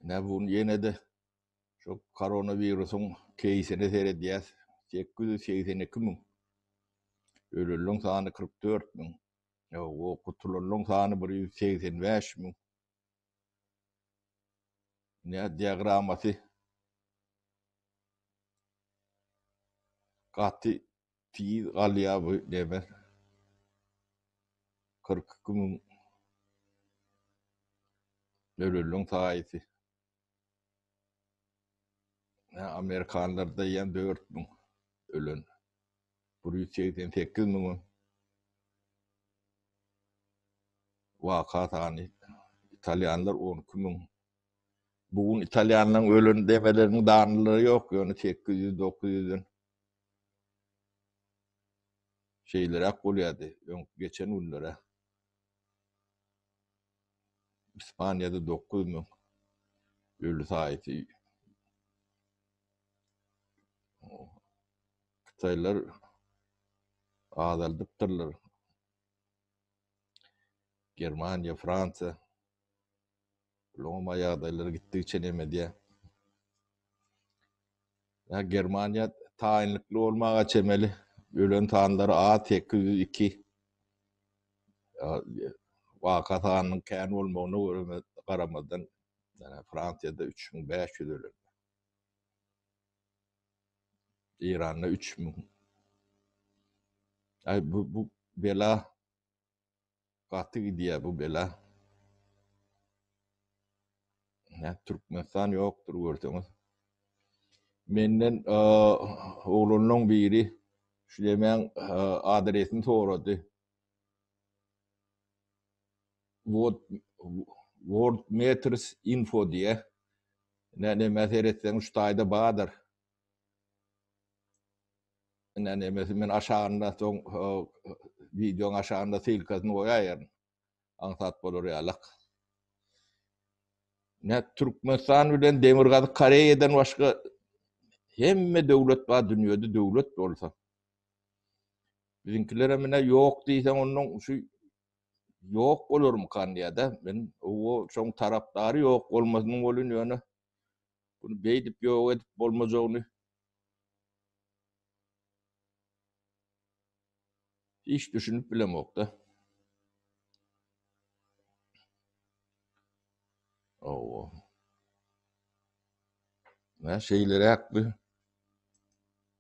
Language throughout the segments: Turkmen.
Ine bu gün ýene-de şu koronawirusyň keýsine seredýäs. 882 müň. Ölenleň sany 44 müň. Ýa gutulanlaň sany 185 müň. Ine diagrammasy gaty tiz galýar bu neme. 42 müň ölenleň saýysy. Amerikanlarda ýa 4000 ölen. 188 müň waka sany. Italýanlar 12 müň. Bu gün italýanlaryň ölen demeleriniň danylary ýok, ýöne 800 900-den şeýleräk bolýardy öň geçen günlere. Ispaniýada 9000 öli saýysy. Hytaýlar azaldypdyrlar. Germaniýa, Fransiýa Loma ýagdaýlary gitdigiçe neme edýär. Ýa Germaniýa taýynlykly bolmaga çemeli. Ölen sanlary az 802. Waka sanynyň kän bolmagyna görä garamazdan Fransiýada 3500 ölen. Eýranda 3000. Ay bu bu bela Gaty gidýär bu bela. Nä Türkmenistan ýokdur görseňiz. Menden oglanlaň biri şu nemäň adresini sorady. World World Meters Info diýe. Nä nämä seretseň şu taýda bardyr. Ine nemesi men aşagynda soň wideoň aşagynda ssylkasyny goýaýaryn. Aňsat bolar ýalak. Ne Türkmenistan bilen Demirgazyk Koreýadan başga hemme döwlet bar dünýede döwlet bolsa. Biziňkiler hem ine ýok diýseň ondan şu ýok bolarmykan diýýär-de. Men o şoň tarapdary ýok bolmasynyň bolun ýöne Bunu beýdip ýok edip bolmajagyny hiç düşünip bilemokda. Owo. Ne şeýleräk bir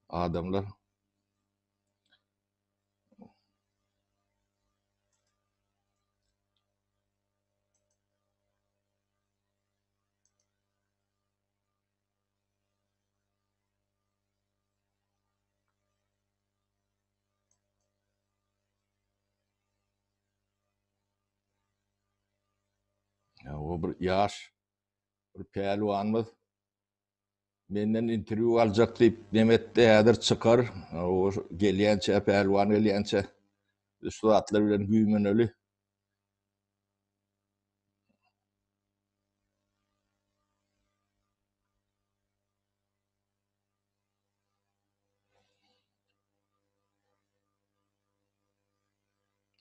adamlar. Ya o bir ýaş bir pälwanymyz menden interwýu aljak diýip neme etdi, häzir çykar. O gelýänçä, pälwan gelýänçä biz şu zatlar bilen güýmeneli.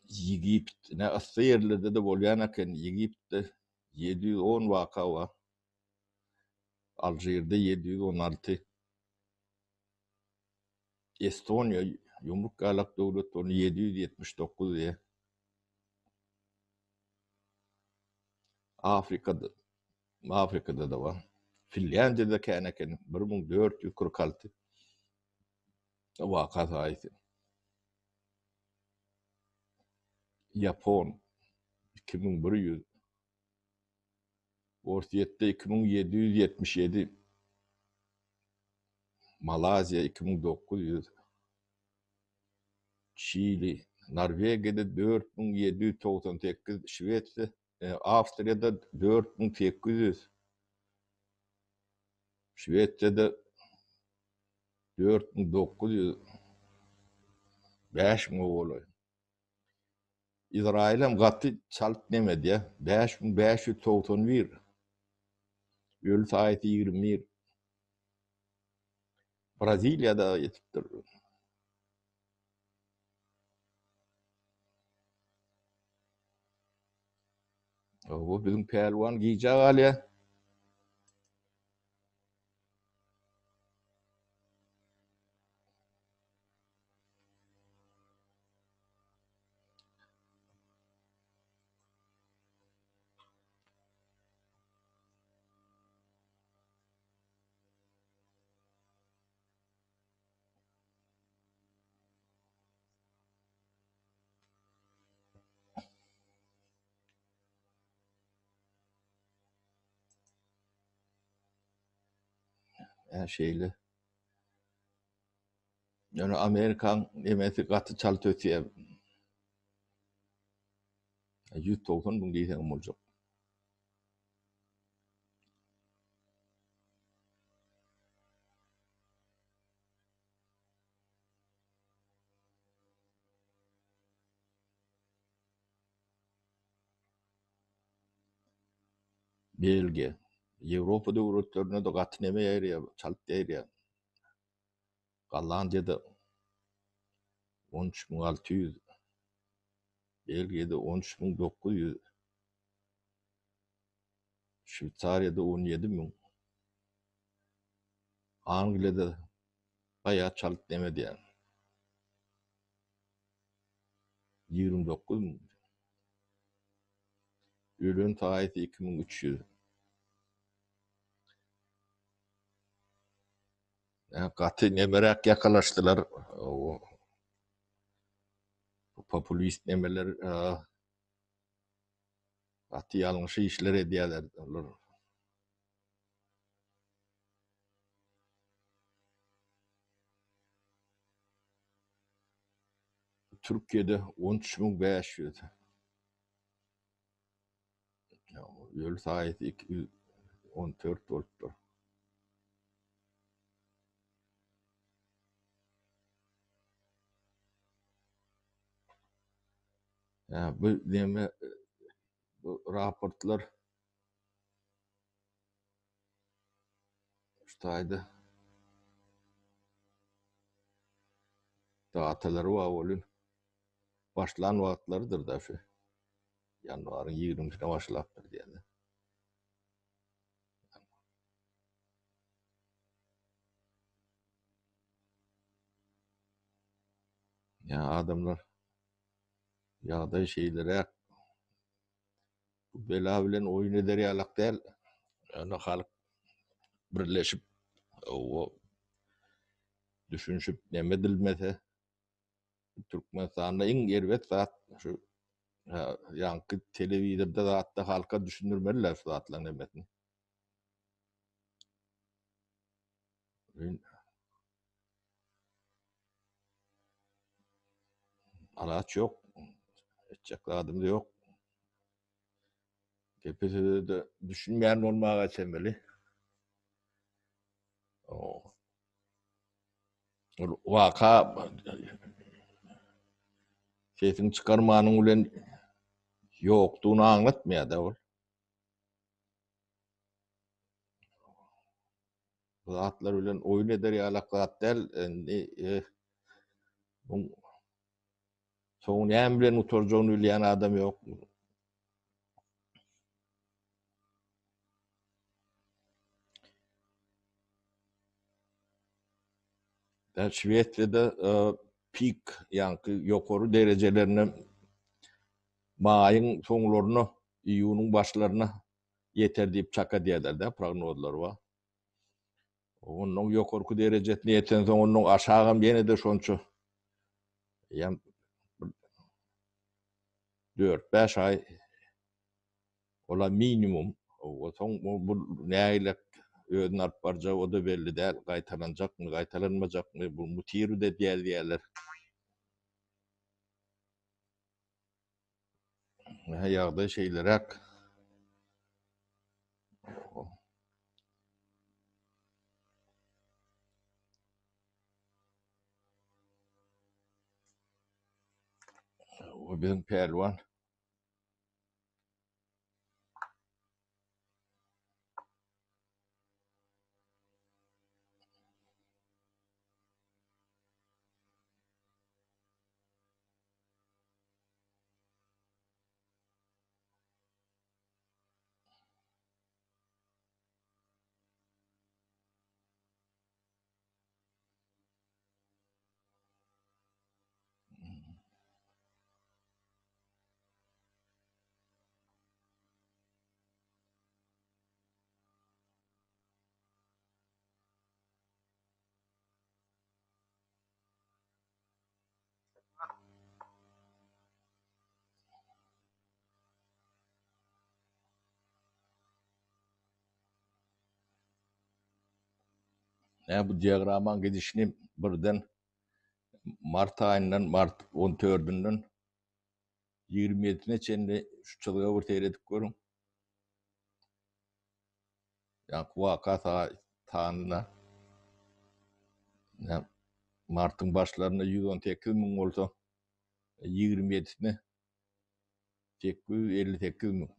Ýegipet, ine yssy ýerlerde-de bolýan eken, Ýegipetde 710 waka bar. Alžirde 716. Estoniýa ýumruk ýalak döwlet ony 779 diýýär. Afrikada Afrikada-da bar. Finlýandiýada kän eken, 1446 waka saýysy. Ýapon 2100 Orsýetde 2777 Malaýziýa 2900 Çili, Norwegiýada 4798, Şwesiýa, Awstriýada 4800, Şwesiýada 4900, 5000-e golaý. Izraýyl hem gaty çalt neme edýär, 5591, öli saýysy 21. Braziliýada ýetipdir. Bu biziň pälwan gijä galýar. Ä şeýle. Ýöne Amerikaň nemesi gaty çalt ösýär. 190 müň diýseňem boljak. Belgiýa. Ýewropa döwletlerinde-de gaty neme ýaýraýar, çalt ýaýraýar. Gollandiýada 13600, Belgiýada 13900, Şweýsariýada 17000, Angliýada baýa çalt neme edýär. 29000. Ölen saýysy 2300. Gaty nemeräk ýakalaşdylar. Populist nemeler gaty ýalňyş işler edýärler olar. Türkiýede 13500. Öli saýysy 214 bolupdyr. Ýa bu neme bu raportlar şu taýda datalary bar welin başlan wagtlarydyr da şu. Ýanwaryň 20-sine başlapdyr diýýärler. Ýa adamlar ýagdaý şeýleräk. Bu bela bilen oýun eder ýalak däl. Ýöne halk birleşip, o düşünişip neme edilmese Türkmenistanda iň erbet zat şu ýaňky telewizorda zatda halka düşündirmeliler şu zatlaryň hemmesini. Alaç ýok. Etjek zadymyz ýok. Gepe söze-de düşünmeýän bolmaga çemeli. Ol waka sesiňi çykarmanyň bilen ýokdugyny aňlatmaýar-da ol. Bu zatlar bilen oýun eder ýalak zat däl. Indi e, bu soňy näme bilen gutarjagyny bilýän adam ýok. Şwesiýada e, pik, ýaňky ýokary derejelerine maýyň soňlaryna, iýunyň başlaryna ýeter diýip çak edýärler-de, prognozlar bar. Ondan ýokarky derejesine ýetensoň, ondan aşagam ýene-de şonça ýa 4-5 aý ola minimum. Soň bu nägilek özüni alyp barjagy o-da belli däl. Gaýtalanjakmy, gaýtalanmajakmy, bu mutirut edýär diýýärler. Ýagdaý şeýleräk. O biziň pälwan. Nä bu diagramaň gidişini birden mart aýyndan, mart on dördünden 27-sine çenli şu çyzga bir seredip görüň. Ýaňky waka sanyna martyň başlarynda 118 müň bolsa, 27-sine 858 müň.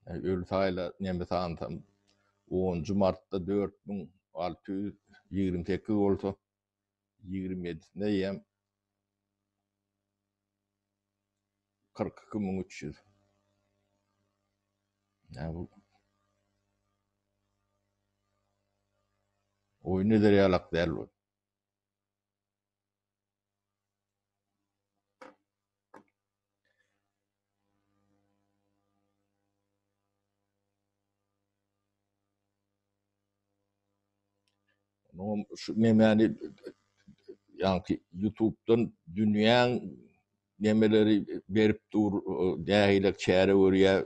Öli saýla neme sansam, 10-njy martda 4628 bolsa, 27-sinde eýýäm 42300. Ýa bu oýun eder ýalak däl bu. Onuň şu nemäni ýaňky YouTube-dan dünýäň nemeleri berip dur, nähili çäre görýär,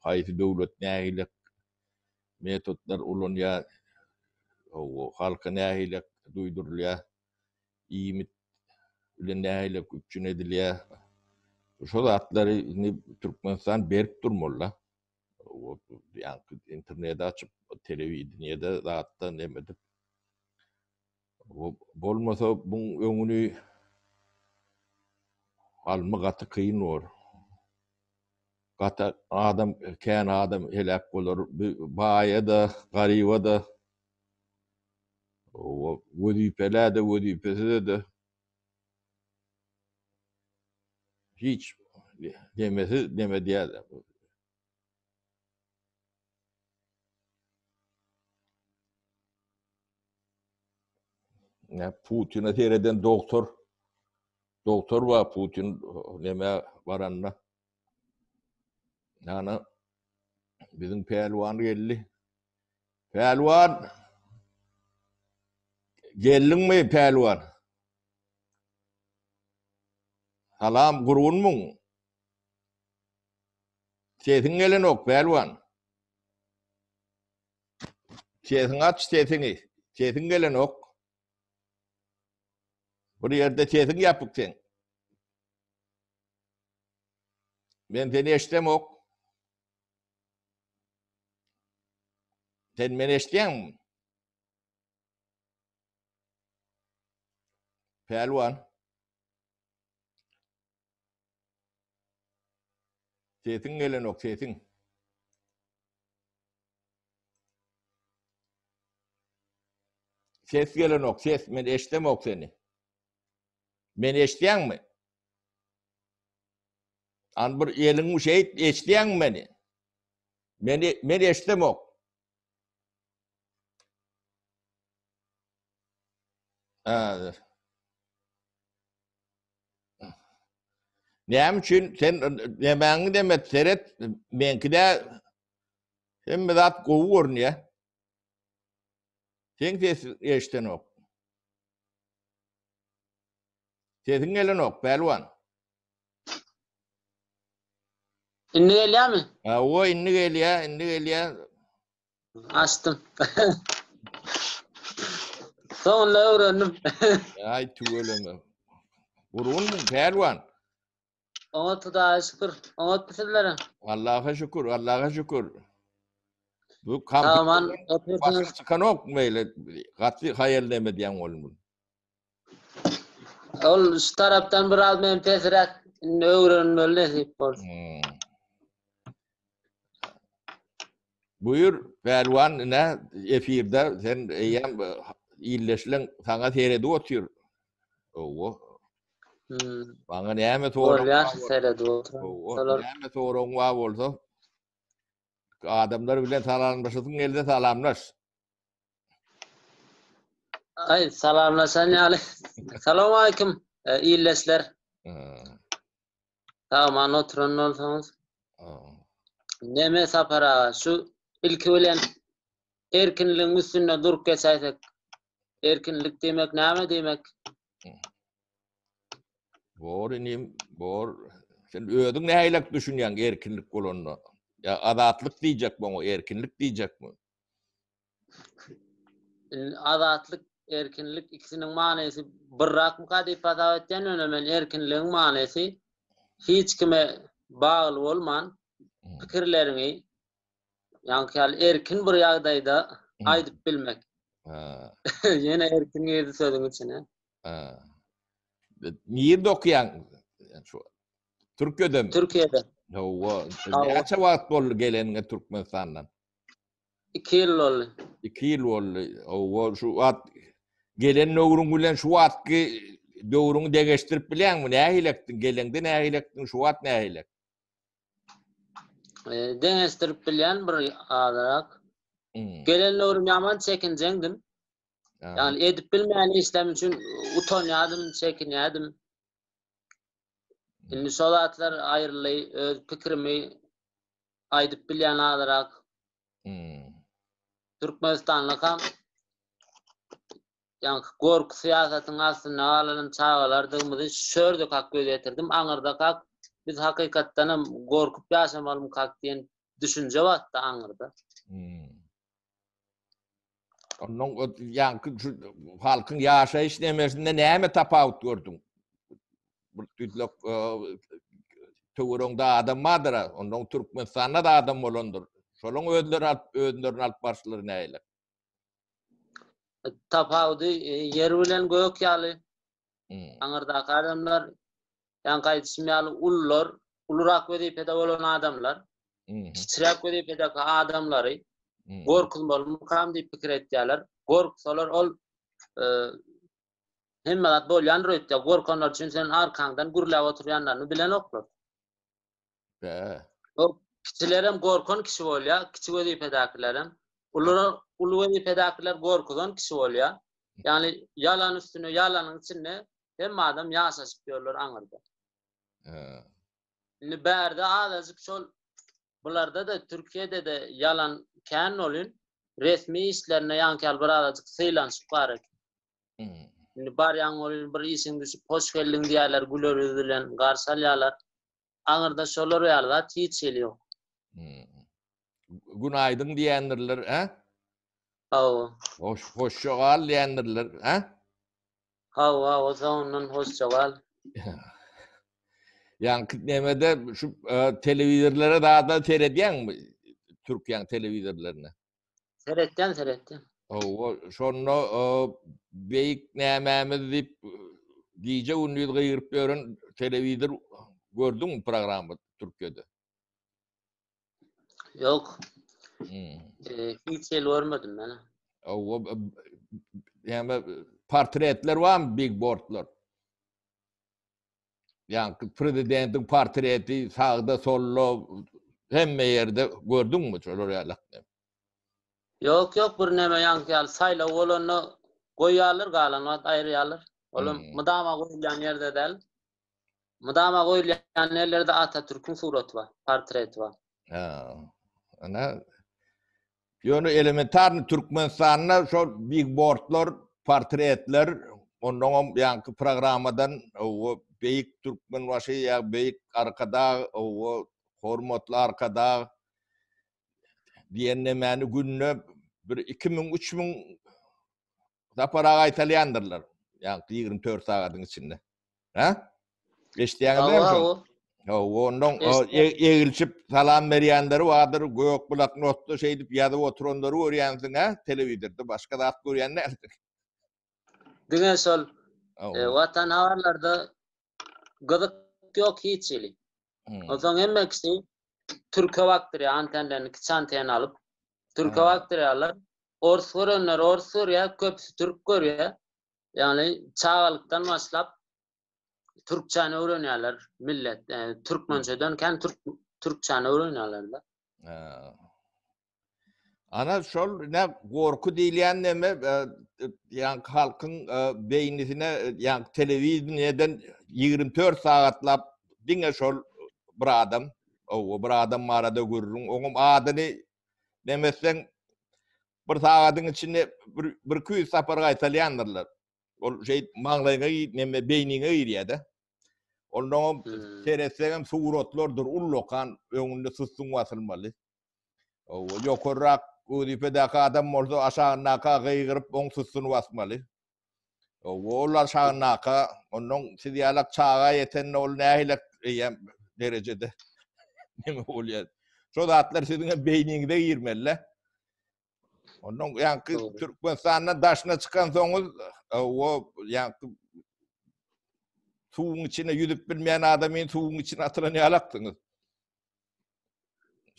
haýsy döwlet nähili metodlar ulanýar, halka nähili duýdurylýar, iýmit bilen nähili üpjün edilýär. Şo zatlary indi Türkmenistan berip durmaly-da. Ýaňky interneti açyp, telewideniýede zatda neme edip. Bolmasa buň öňüni alma gaty kyn bor. Gaty adam, kän adam heläk bolar. Baýa-da, garyba-da, wezipelä-de, wezipesize-de hiç nemesiz neme diýýärler. Ne Putin'e sereden doktor doktor bar Putin neme baranda. Ýana biziň pälwan geldi. Pälwan geldiňmi pälwan? Salam gurgunmyň? Sesiň gelenok pälwan. Sesiňi aç sesiňi. Sesiň gelenok. Bir ýerde sesiň ýapyk seň. Men seni eşdemok. Sen meni eşdýäňmi? Pälwan. Sesiň gelenok, sesiň. Ses gelenok, ses. Men eşdemok seni. Meni eşdýäňmi? An bir eliňi şeýt eşdýäňmi meni? Meni men eşdemok. Ha. Näme üçin sen nemäňi demet seret meňkide hemme zat gowy görünýär. Seň ses eşdenok. Sesiň gelenok, pälwan. Indi gelýärmi? Hawa, indi gelýär, indi gelýär. Açdym. Soňunda öwrendim. Aý, tüweleme. Gurgunmyň, pälwan? Oňat Hudaýa şükür. Oňatmy sizlere? Allaha şükür, Allaha şükür. Bu Sag-aman kompýuterden otyrsyňyz. başyň çykanok meýle gaty haýal neme diýen bolun. Ol şu tarapdan biraz men pesräk indi öwrenmeli nesip bolsa. Hmm. Buyur pälwan ine efirde sen eýýäm illeşilen saňa seredip otyr. Owo. Hmm. Maňa näme soragyň Bolýar bar bolsa, seredip oturan. Owo, Şolar näme soragyň bar bolsa adamlar bilen salamlaşasyň gelse salamlaş. Aý salamlaşan ýaly. Salam aleyküm e, illeşler. Hmm. Sag-aman oturan bolsaňyz. Neme Sapar aga, şu ilki bilen erkinligiň üstünde durup geçäýsek. Erkinlik diýmek näme diýmek? Bor inim, bor. Sen özüň nähilek düşünýäň erkinlik bolanda? Ýa azatlyk diýjek oňa, erkinlik diýjekmi? Azatlyk, erkinlik ikisiniň manysy birrakmyka diýip hasap etýän, ýöne men erkinligiň manysy hiç kime bagly bolman pikirleriňi ýaňky ýaly erkin bir ýagdaýda aýdyp bilmek. Ýene erkin girdi sözüň içine. Nirde okaýaň? Şu Türkiýedemi? Türkiýede. Hawa. Näçe wagt boldy geleniňe Türkmenistandan? 2 ýyl boldy. 2 ýyl boldy. Hawa, şu wagt gelen döwrüň bilen şu wagtky döwrüňi deňeşdirip bilýäňmi? Nähilekdiň? Geleňde nähilekdiň? Şu wagt nähilek? E, deňeşdirip bilýän bir azyrak. Hmm. Gelen döwrüm ýaman çekinjeňdim. Ýagny edip bilmeýän işlerim üçin utanýardym, çekinýärdim. Indi şol zatlar aýryldy, öz pikrimi aýdyp bilýän azyrak. Hmm. Türkmenistanlykam ýaňky gorky syýasatyň astynda galan çagalardygymyzy şörde kak göz ýetirdim. Aňyrda kak biz hakykatdan hem gorkup ýaşamalymkak diýen düşünje batdy aňyrda. Hmm. Ondan ýaňky şu halkyň ýaşaýyş nemesinde näme tapawut gördüň? Bir tüýtlek e, töweregiňde adam bardyr, ondan Türkmenistanda da adam bolandyr. Şolaň özleri alyp, özlerini alyp barşlary nähili? Tapawudy e, ýer bilen gök ýaly. Hmm. Aňyrdaky adamlar ýaňky aýdyşym ýaly ulular, ulurak wezipede bolan adamlar, kiçiräk wezipedäki adamlary gorkuzmalymykam diýip pikir etýärler. Gorksalar ol e, hemme zat bolýandyr öýtýär. Gorkanlar üçin sen arkaňdan gürläp oturýanlaryny bilenoklar. Be. O kiçilerem gorkan kişi bolýar, kiçi wezipedäkilerem. Ulular uly wezipedäkiler gorkuzan kişi bolýar. Ýagny ýalan üstüne ýalanyň içinde hemme adam ýaşaşyp ýörler aňyrda. Indi bärde azajyk şol bularda-da Türkiýede-de ýalan kän bolyn. Resmi işlerinde ýaňky ýaly bir azajyk sylanyşyk bar eken. Indi barýaň bolyn bir işiň düşüp hoş geldiň diýýärler, güler ýüz bilen garşy alýarlar. Aňyrda şolar ýaly zat hiç hili ýok. Günaýdyň diýendirler, hä? Hawa. Hoş, hoşça gal diýendirler, hä? Hawa, hawa, soňundan hoşça gal. Ýaňky nemede şu e, telewizorlara da seredýäňmi? Türkiýäň telewizorlaryna. Seretýän, seretýän. Hawa, şonda e, beýik nämämiz diýip gije gündiz gygyryp ýören telewizor gördüňmi programma Türkiýede? Ýok. Hmm. E, hiç el görmedim men. Hawa, näme portretler barmy, big boardlar? Ýaňky prezidentiň portreti sagda, solda, hemme ýerde gördüňmi şolar ýaly? Ýok, ýok, bir näme ýaňky ýaly saýlaw bolanda goýýarlar, galan wagt aýyrýarlar. Olam Hmm. mydama goýulýan ýerde däl. Mydama goýulýan ýerlerde Atatürküň suraty bar, portreti bar. Ha. Ana Ýöne elementarny Türkmenistanda şol bigboardlar, portretler, onnoňam ýaňky programmadan o beýik Türkmenbaşy ýa beýik Arkadag, o hormatly Arkadag diýen nemäni günde bir 2000, 3000 sapara gaýtalýandyrlar. Ýaňky 24 sagadyň içinde. Ha? Eşitýäňiz däl şol? Hawa, ondan egilşip salam berýänleri bardyr, gök bloknotda şeýdip ýazyp oturanlary görýänsiň, ha, telewizorda başga zat görýän dälsiň. Diňe şol e, Watan habarlarda gyzyk ýok hiç hili. Hmm. Onsoň hemme kişi türke bakdyrýar antenlerini, kiçi anten alyp türke bakdyrýarlar. Ors görenler ors görýär, köpüsi türk görýär. Ýagny çagalykdan başlap türkçäni öwrenýärler millet. E, türkmençeden kän türk türkçäni öwrenýärler-de. Ana şol ne gorky diýilýän neme e, ýa halkyň e, beýnisine ýa telewizordan 24 sagatlap diňe şol bir adam, o bir adam barada gürrüň, oňam adyny nemetseň bir sagadyň içinde bir bir 200 sapar gaýtalýandyrlar. Ol şey maňlaýyňa neme beýniňe girýär-de. Ondan hmm. seretsegem suratlardyr ullakan öňünde sustuň basylmaly. O ýokarrak. wezipedäki adam bolsa aşagyndaka gygyryp oň sussuny basmaly. Ol aşagyndaka ondan siz ýalak çaga ýetende ol nähili eýýäm derejede neme bolýar. Şo zatlar siziň hem beýniňize girmeli. Ondan ýaňky Türkmenistandan daşyna çykan soňuz o ýaňky suwuň içine ýüzüp bilmeýän adamyň suwuň içine atylan ýalakdyňyz.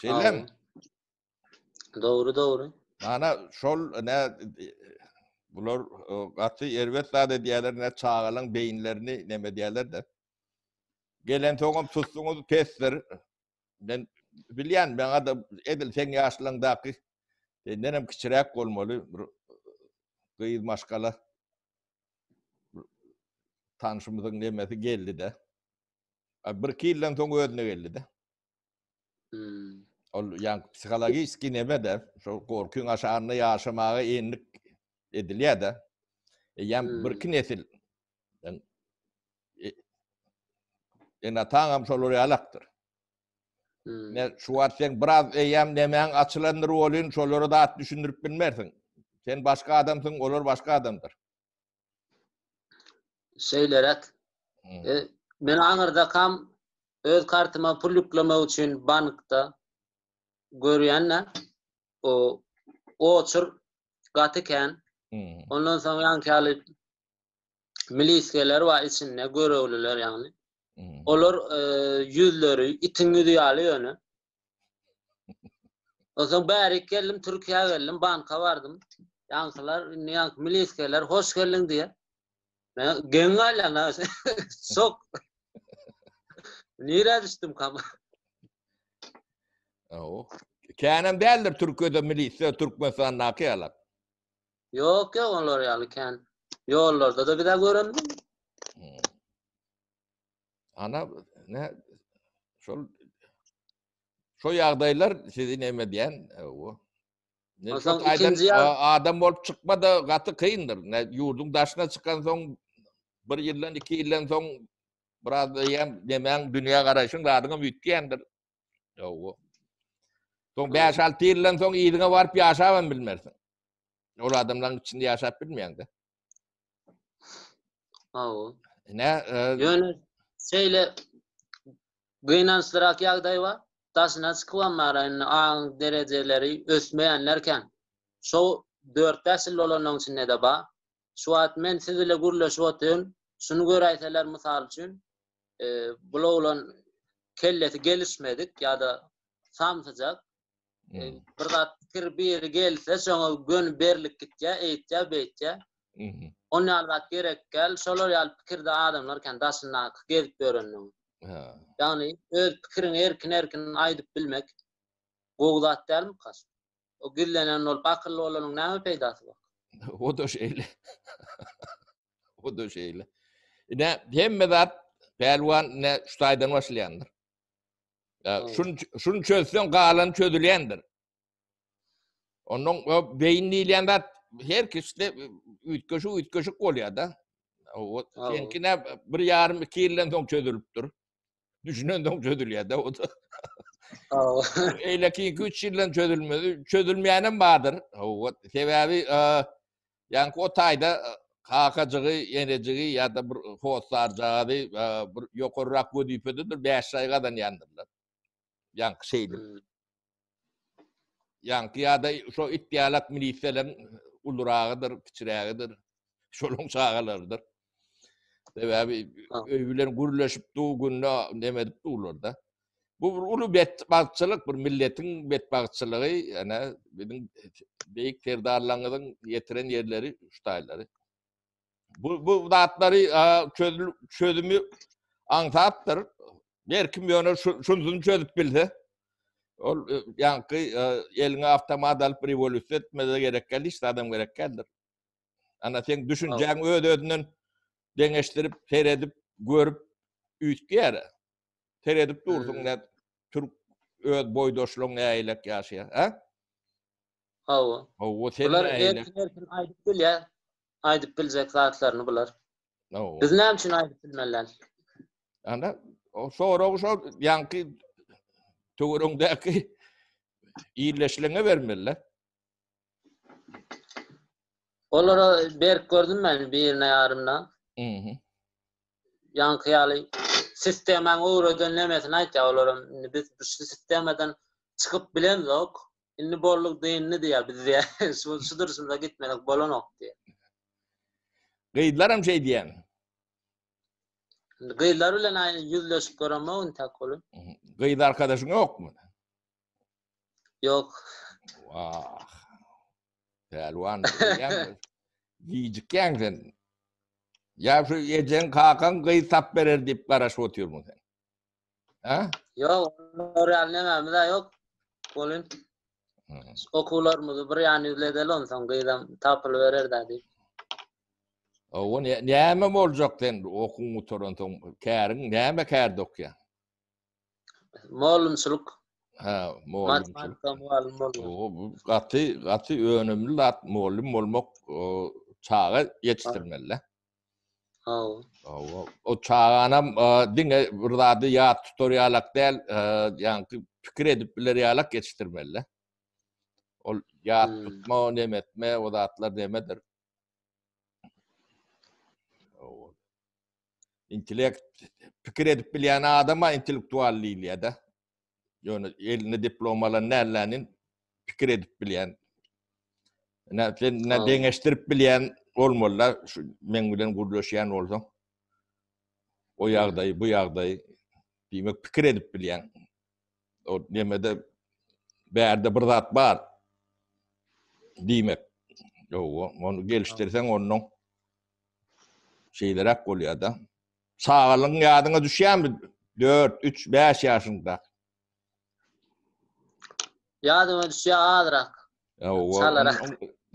Şeýlemi? Dogry, dogry. Ana şol ne bular gaty erbet zat edýärler, ne çagalaryň beýinlerini neme edýärler-de. Gelen soňam tutsuňyz pesdir. Men bilýän, maňa da edil seň ýaşlaryňdaky senden hem kiçiräk bolmaly bir gyz maşgala tanşymyzyň nemesi geldi-de. Bir-iki ýyldan soň özüne geldi-de. Hmm. Ol ýa psihologiski neme-de, şol gorkyň aşagynda ýaşamaga endik edilýär-de. Eýýäm hmm. bir-iki nesil e, ene-ataňam şolar ýalakdyr. Hmm. Ne şu wagt sen biraz eýýäm nemäň açylandyr bolyn, şolara zat düşündirip bilmersiň. Sen başga adamsyň, olar başga adamdyr. Şeýleräk. Hmm. E, men aňyrdakam öz kartyma pul ýüklemek üçin bankda görýän-de, o oçur gaty kän. Hmm. Ondan soň ýaňky ýaly milisgeler bar içinde, görevliler ýagny. Hmm. Olar e, ýüzleri itiň ýüzi ýaly ýöne. Onsoň bärik geldim, Türkiýä geldim, banka bardym. Ýaňkylar, indi ýaňky milisgeler hoş geldiň diýýär. Men geň galýan, ha. Şok. Nirä düşdüm kam? Oh. Känem däldir Türkiýede milisiýa Türkmenistandaky ýaly. Ýok, ýok, olar ýaly kän. Ýollarda-da bir-ä görendim. Hmm. Ana, ne şol şo ýagdaýlar sizi neme edýän, o. Ne şo Onsoň taýdan ikinji ýag- adam bolup çykma da gaty kyndyr. Ne ýurduň daşyna çykan soň bir ýyldan, iki ýyldan soň biraz eýýäm nemäň dünýä garaýşyň zadyňam üýtgändir. Ýow. Soň 5-6 ýyldan soň yzyňa baryp ýaşabam bilmersiň. Ol adamlaryň içinde ýaşap bilmeýäň-de. Hawa. Ne, e, Ýöne şeýle gynançlyrak ýagdaý bar. Daşyna çykybam bar indi aň derejeleri ösmeýänler kän. Şo 4-5 ýyl bolanyň içinde-de bar. Şu wagt men siz bile gürleşip otyryn. Şuny göräýseler mysal üçin, e, bul oglan kellesi gelişmedik ýa-da samsyjak. E, Hmm. bir zat pikir biri gelse şoňa göni berlip gitýär, eýtýär, beýtýär. Mhm. Onun ýaly zat gerek däl. Şolar ýaly pikirde adamlar kän daşyndaky gezip ýörenler. Ha. Ýagny öz pikiriňi erkin-erkin aýdyp bilmek gowy zat dälmi kaş? O gizlenen bolup akylly bolanyň näme peýdasy bar? O da şeýle. O da şeýle. Ine hemme zat pälwan ne şu taýdan başlaýandyr. Ya şun şunu çözseň galan çözülýändir. Ondan o beýin diýilýän zat her kişide üýtgeşik üýtgeşik bolýar da. O seňki ne bir ýarym iki ýyldan soň çözülipdir. Düşünen soň çözülýär da o da. Eýleki 2-3 ýyldan çözülmedi. Çözülmeýänem bardyr. O sebäbi ýaňky o taýda kakajygy, enejigi ýa-da bir hossarjagazy bir ýokarrak wezipededir, 5 aý gazanýandyrlar. Ýaňky şeýdip. Hmm. Ýaňky ýa-da şo it ýalak miliseleň uluragydyr, kiçirägidir. Şolaň çagalarydyr. Sebäbi öý bilen gürleşip du günde neme edip durlar-da. Bu bir uly betbagtçylyk, bir milletiň betbagtçylygy, ýa biziň beýik serdarlaryňyzyň ýetiren ýerleri şu taýlary. Bu bu zatlary çözül çözümi aňsatdyr. Her kim ýöne şununy çözüp bilse, ol e, ýaňky e, eliňe awtomat alyp rewolýusiýa etmeze gerek däl, hiç zadam gerek däldir. Ana sen düşünjäň öz-özünden deňeşdirip, seredip, görüp üýtgär. Seredip dursuň hmm. ne türk öz boýdaşlaryň nähilek ýaşaýar, ha? Hawa. Hawa, sen Bular nähilek? erkin erkin aýdyp bilýär. Aýdyp biljek zatlaryny bular. Hawa. Biz näme üçin aýdyp bilmeliler? Ana, o sorag şol ýaňky töweregiňdäki illeşligiňe bermeli. Olara berip gördüm men birine ýarymyna. Mhm. Ýaňky ýaly sistemaň öwreden nemesini aýtýar olaram. Indi biz şu sistemadan çykyp bilemzok. Indi bolduk dyndy diýýär biz diýýär. Şu şu durşumyza gitmedik bolanok diýýär. Gyzlaram şeý diýýärmi? Indi gyzlar bilen aýny ýüzleşip göremok intäk ol. Gyz arkadaşyň ýokmy? Ýok. Wah. Pälwan, gijikýäň sen. Ýa şu ejeň kakaň gyz tap berer diýip garaşyp otyrmyň sen? Ha? Ýok, olar ýaly nemämiz-ä ýok. Bolyn. Okuwlarymyzy bir ýan ýüzle edeli onsoň gyzam tapylyberer-dä diýip. Owa, näme boljak sen okuwyň gutaransoň käriň näme kärde okýaň? Mugallymçylyk. Ha, mugallymçylyk. Matematika mugallym bolýar. O bu gaty gaty önümli zat mugallym bolmak, o çaga ýetişdirmeli. Hawa. Hawa. O çaganam diňe bir zady ýat tutar ýalak däl, ýaňky pikir edip biler ýalak ýetişdirmeli. Ol ýat hmm. tutma, neme etme, o zatlar nemedir. Intellekt pikir edip bilýän adama intellektual diýilýär-de. Ýöne eline diplom alan nälänin pikir edip bilýän. Näme sen ne deňeşdirip bilýän bolmaly-da şu meň bilen gürleşýän bolsaň. O ýagdaýy, bu ýagdaýy diýmek pikir edip bilýän. O nemede bärde bir zat bar diýmek. Ýok, ony gelişdirseň ondan şeýleräk bolýar-da. Çagalygyň ýadyňa düşýärmi? 4, 3, 5 ýaşyňda. Ýadyma düşýär azrak. Çalarak.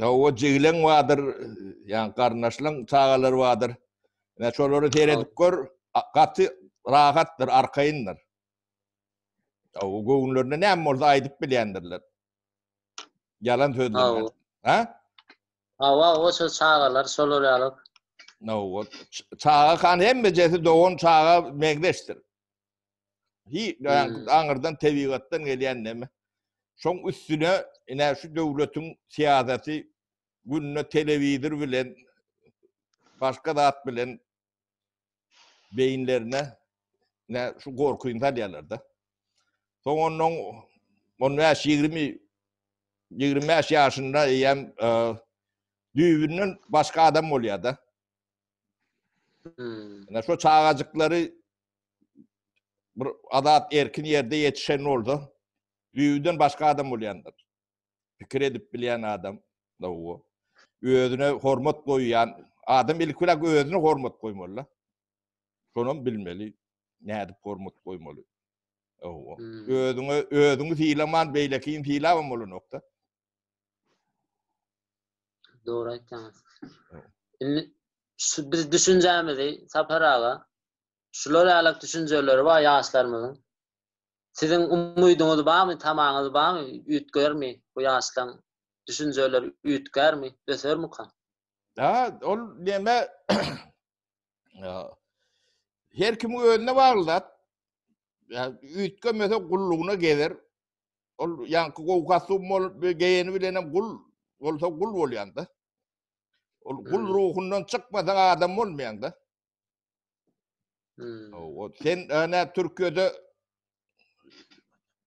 Hawa, jigileň bardyr, ýa garyndaşlaň çagalary bardyr. Ine şolary seredip gör, gaty rahatdyr, arkaýyndyr. Hawa, göwünlerinde näme bolsa aýdyp bilýändirler. Ýalan sözlemän. Ha? Hawa, o şo çagalar şolar ýaly. Hawa, çaga kan hemmejesi dogan çaga meňzeşdir. Hi, hmm. aňyrdan tebigatdan gelýän näme? Şoň üstüne ine şu döwletiň syýasaty günde telewizor bilen başga zat bilen beýinlerine ne şu gorkyny salýarlar-da. Soň ondan 15-20 25 ýaşynda eýýäm e, düýbünden başga adam bolýar-da. Hmm. Ine şu çagajyklary bir azat erkin ýerde ýetişen bolsa, düýbünden başga adam bolýandyr. Pikir edip bilýän adam, dogry. Özüne hormat goýýan adam ilki bilen özüne hormat goýmaly. Şonam bilmeli, nädip hormat goýmaly. Owa. Hmm. Özüňe özüňi sylaman beýlekini sylabam bolanokda. Dogry aýtýaňyz. Indi şu biz düşünjämizi Sapar aga şular ýalak düşünjeleri bar ýaşlarymyzyň. Siziň umydyňyz barmy, tamaňyz barmy, üýtgermi bu ýaşlaň düşünjeleri üýtgärmi, ösermika? Ha, ol neme her kimiň özüne bagly zat. Ya üýtgemese gullugyna gezer. Ol ýaňky gowy kostýum bolup geýeni bilen hem gul bolsa gul bolýanda. Ol gul hmm. ruhundan çykmasaň adam bolmaýaňda. Hmm. O sen ne Türkiye'de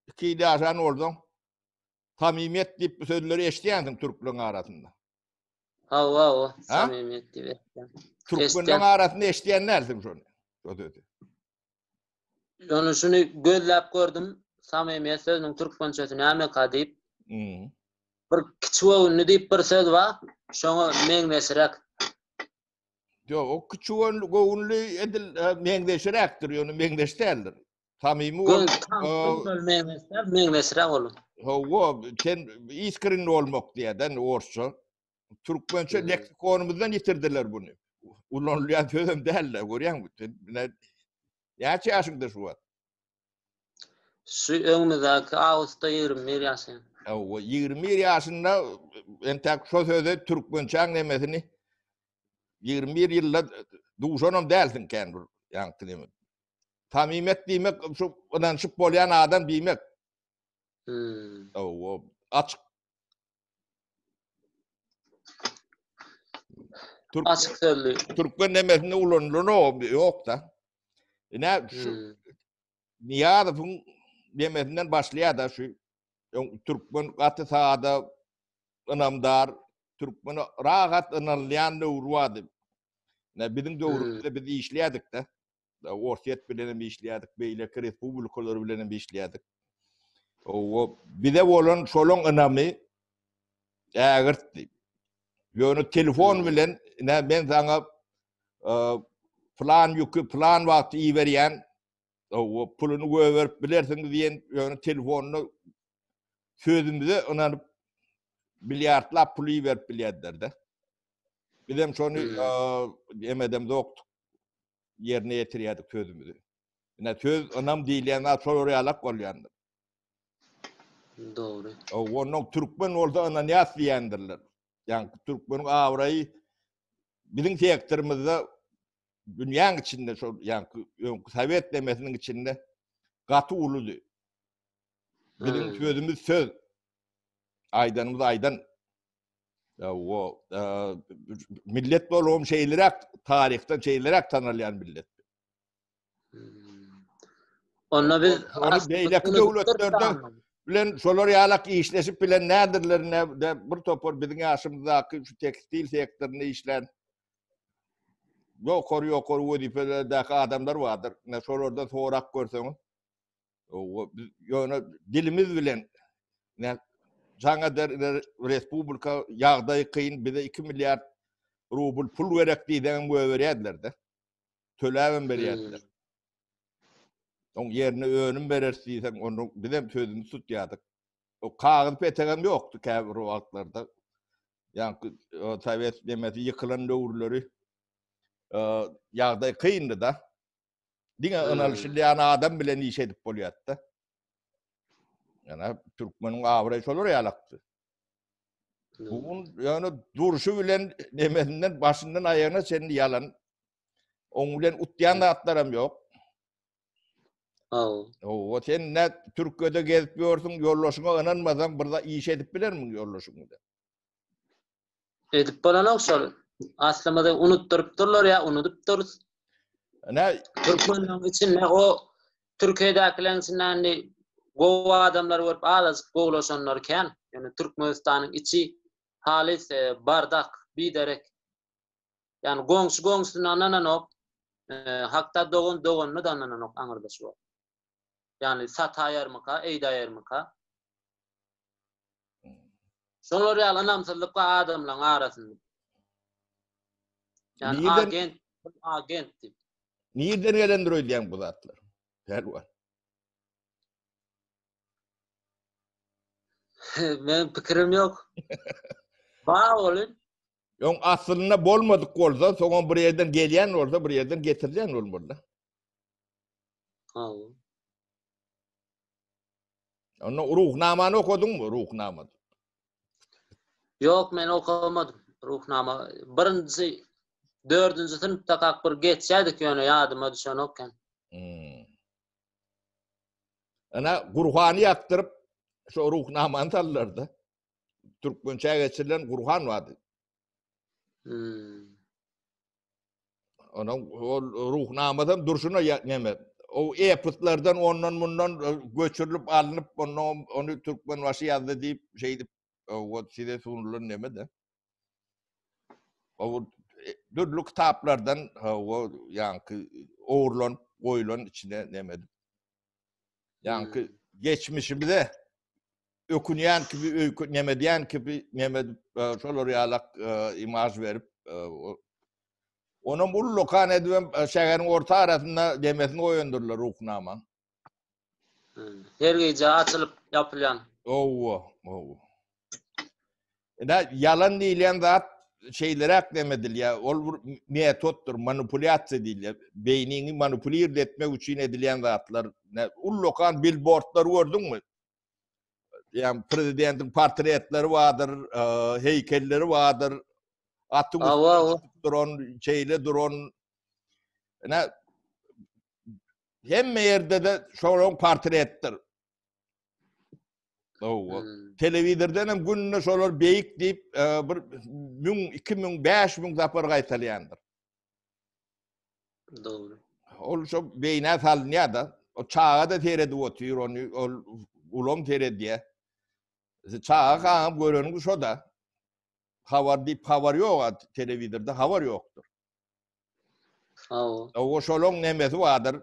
iki ýyl ýaşan bolsaň, samimiýet diýip bu sözleri eşidýänsiň türkleriň arasynda. Hawa, hawa, samimiýet diýip eşidýän. Türkmenleriň arasynda eşidýän dälsiň şony. Şo sözi. Ýöne şuny gözläp gördüm, samimiýet sözüniň türkmençesi nämeka diýip. Hmm. Bir kiçi göwünli diýip bir söz bar, şoňa meňzeşräk. Ýok, o kiçi göwünli edil e, meňzeşiräkdir, ýöne meňzeş däldir. Samimi ol. Meňzeşräk, meňzeşräk ol. Hawa, sen iskrinli bolmak diýýärden orsça. Türkmençe hmm. leksikonymyzdan ýitirdiler bunu. Ulanylýan sözem däl-de, görýäňmi? Sen näçe ýaşyňda şu wagt? Şu öňümizdäki awgustda 21 ýaşaýan. Hawa, 21 ýaşynda entäk şo söze türkmençäň nemesini 21 ýylda duşanam dälsiň kän bir ýaňky neme. Samimiýet diýmek şu ynanyşyp bolýan adam diýmek. Hmm. Hawa, açyk. Türk, Açyk sözli. Türkmen nemesinde ulanylan o ýok da. Ine şu Hmm. Nyýazowyň nemesinden başlaýar da şu öň türkmen gaty sada ynamdar türkmene rahat ynanylýan döwür bardy. Ne biziň döwrümizde biz işleýärdik de. Orsýet bilen hem işleýärdik, beýleki respublikalar bilen hem işleýärdik. O bize bolan şolaň ynamy ägirtdi. Ýöne telefon bilen ne men saňa plan ýüki plan wagty iberýän o puluny göberip bilersiň diýen ýöne telefonda sözümize ynanyp milliardlap pul iberip bilýärdiler-de. Bizem şony emedem ýokduk. Ýerine ýetirýärdik sözümizi. Ine söz ynam diýilýän zat şolar ýalak bolýandyr. Dogry. Ondan türkmen bolsa ynanýas diýendirler. Ýagny türkmeniň abraýy biziň sektorymyzda dünýäň içinde şol ýagny öňki sowet demesiniň içinde gaty uludy. Biziň hmm. sözümiz söz. Aýdanymyz aýdan. O e, millet bolugym şeýleräk taryhdan şeýleräk tanalýan millet. Hmm. Onda biz beýleki döwletlerde bilen şolar ýalak işleşip bilen nädirler ne bir topar biziň ýaşymyzdaky şu tekstil sektorynda işlän ýokary ýokary wezipelerdäki adamlar bardyr. Ne şolardan sorap görseňiz, biz ýöne dilimiz bilen ne jaňa der respublika ýagdaýy kyn bize 2 milliard rubl pul gerek diýseňem goýberýärdiler-de. Töläbem berýärdiler. Oň ýerine önüm bereris diýseň, onu bizem sözümizi tutýardyk. O kagyz petegem ýokdy käbir wagtlarda. Ýaňky sowet nemesi ýykylan döwürleri ýagdaý kyndy-da. Diňe ynanyşylýan adam bilen iş edip bolýardy-da. Ýa türkmeniň abraýy şolar ýalakdy. Bu gün ýöne durşy bilen nemesinden başyndan aýagyna çenli ýalan. Oň bilen utýan zatlaram ýok. Haw. Owa sen ne Türkiýede gezip ýörsüň, ýoldaşyňa ynanmasaň bir zat iş edip bilermiň ýoldaşyň bilen? Edip bolanok şol. Aslymyzy unutdyrypdyrlar ýa unudypdyrys. Ne Türkmenleriň içinde o Türkiýedäkileriň içinde indi gowy adamlar görüp azajyk gowulaşanlar kän. Ýöne Türkmenistanyň içi halys e, bardak, biderek. Ýani goňşy goňşusyna ynananok. E, hatda dogan doganyna da ynananok aňyrda şu wagt. Ýani sataýarmyka, eýdäýermika? Şolar ýaly ynamsyzlyk bar adamlaryň arasynda. Ýani agent, agent diýip. Nirden gelendir öýdýäň bu zatlar? Pälwan. Men pikirim ýok. Bar bolun. Öň aslynda bolmadyk bolsa, soňam bir ýerden gelýän bolsa, bir ýerden getirilýän bolmaly. Hawa. Onda Ruhnamany okadyňmy, Ruhnama? Ýok, men okamadym Ruhnama. Birinji, dördünji synpdakak bir geçýärdik, ýöne ýadyma düşenok eken. Hmm. Ana Gurhany ýakdyryp, şo Ruhnamany saldylar-da. Türkmençä geçirilen Gurhan bardy. Hmm. Onuň ol ruhnamasam durşuna neme. O eposlardan ondan mundan e, göçürilip alnyp ondan ony Türkmenbaşy ýazdy diýip şeýdip o size sunulan neme de. O e, dürli kitaplardan o ýaňky ogurlanyp goýulan içine neme edip. Ýaňky hmm. geçmişimize ökünýän kibi öýkü neme edýän kibi neme edip e, şolar ýalak e, imaj berip e, onam ullakan edibem şäheriň orta arasynda demesini goýandyrlar ruhnama. Hmm. Her gije açylyp ýapylýan. Owa, owa. Ine ýalan diýilýän zat şeýleräk neme edilýär. Ol bir metoddyr, manipulýasiýa diýilýär. Beýniňi manipulird etmek üçin edilýän zatlar. Ullakan bilbordlary gördüňmi? Ýa prezidentiň portretleri bardyr, e, heýkelleri bardyr. Atyň üstünde duran, şeýle duran. Ine hemme ýerde-de şolaryň portretdir. Hawa. Hmm. Telewizordan hem günde şolar beýik diýip e, bir 1000, 2000, 5000 sapar gaýtalýandyr. Dogry. Ol şo beýnä salynýar da. O çaga da seredip otyr ony, ol ulam seredýär. Çaga kaňam göreniň şo da. Habar diýip habar ýok, telewizorda habar ýokdur. Hawa. O şolaň nemesi bardyr.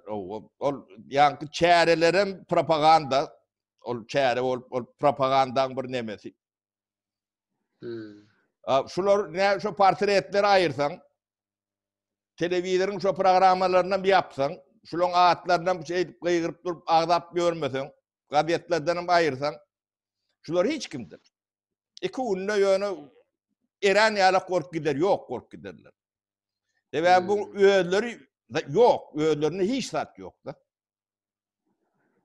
Ol ýaňky çärelerem propaganda. Ol çäre bolup, ol propagandaň bir nemesi. Hmm. Şular ne şu portretleri aýyrsaň, telewizoryň şu programmalaryndan bir ýapsaň, şulaň atlaryndan bir şey edip gygyryp durup agzap ýörmeseň, gazetlerden hem aýyrsaň, şular hiç kimdir. Iki günde ýöne erän ýalak bolup gider, ýok bolup giderler. Sebäbi bu hmm. özleri ýok, özlerinde hiç zat ýok-da.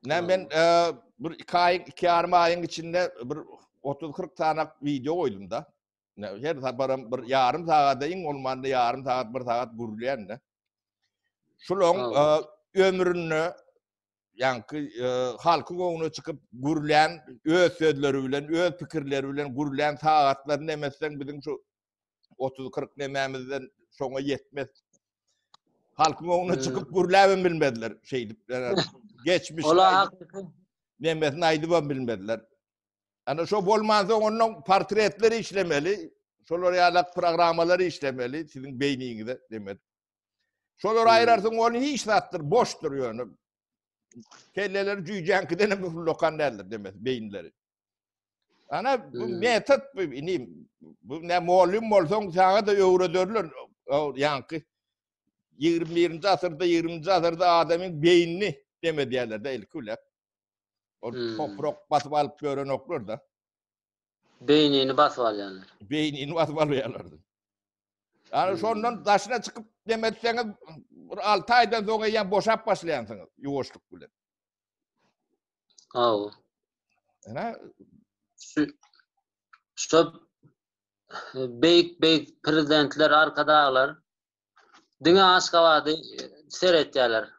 Ne men e, bir iki aýyň, iki ýarym aýyň içinde bir 30-40 tane video goýdum da. Her saparam bir ýarym sagada iň bolmanda ýarym sagat, bir sagat gürlýän de. Şulaň e, ömründe ýaňky e, halkyň öňüne çykyp gürlän öz sözleri bilen, öz pikirleri bilen gürlän sagatlaryny emetseň biziň şu 30-40 nemämizden şoňa ýetmez. Halkyň öňüne hmm. çykyp gürläbem bilmezler şeýdip. Geçmiş. Ola hakyky. Nemesini aýdybam bilmezler. Ana şo bolmansoň ondan portretler işlemeli. Şolar ýalak programmalar işlemeli siziň beýniňize demek. Şolary hmm. aýrarsyň ony hiç zatdyr, boşdur ýöne. Kelleleri jüýjäňkiden hem ullakan däldir demek beýinleri. Ana bu hmm. metod bu inim. Bu ne muallim bolsaň saňa da öwrederler. Ýaňky 21-nji asyrda 20-nji asyrda adamyň beýnini dem edýärler de ilki bilen. Ol hmm. toprak basyp alyp ýörenoklar da. Beýnini basyp alýarlar. Beýnini basyp alýarlar. Yani hmm. şondan daşyna çykyp dem etseňiz bir 6 aýdan soň eýýäm boşap başlaýansyňyz ýuwaşlyk bilen. Hawa. Ene şu şu beýik beýik prezidentler, arkadaglar diňe Aşgabady seretýärler.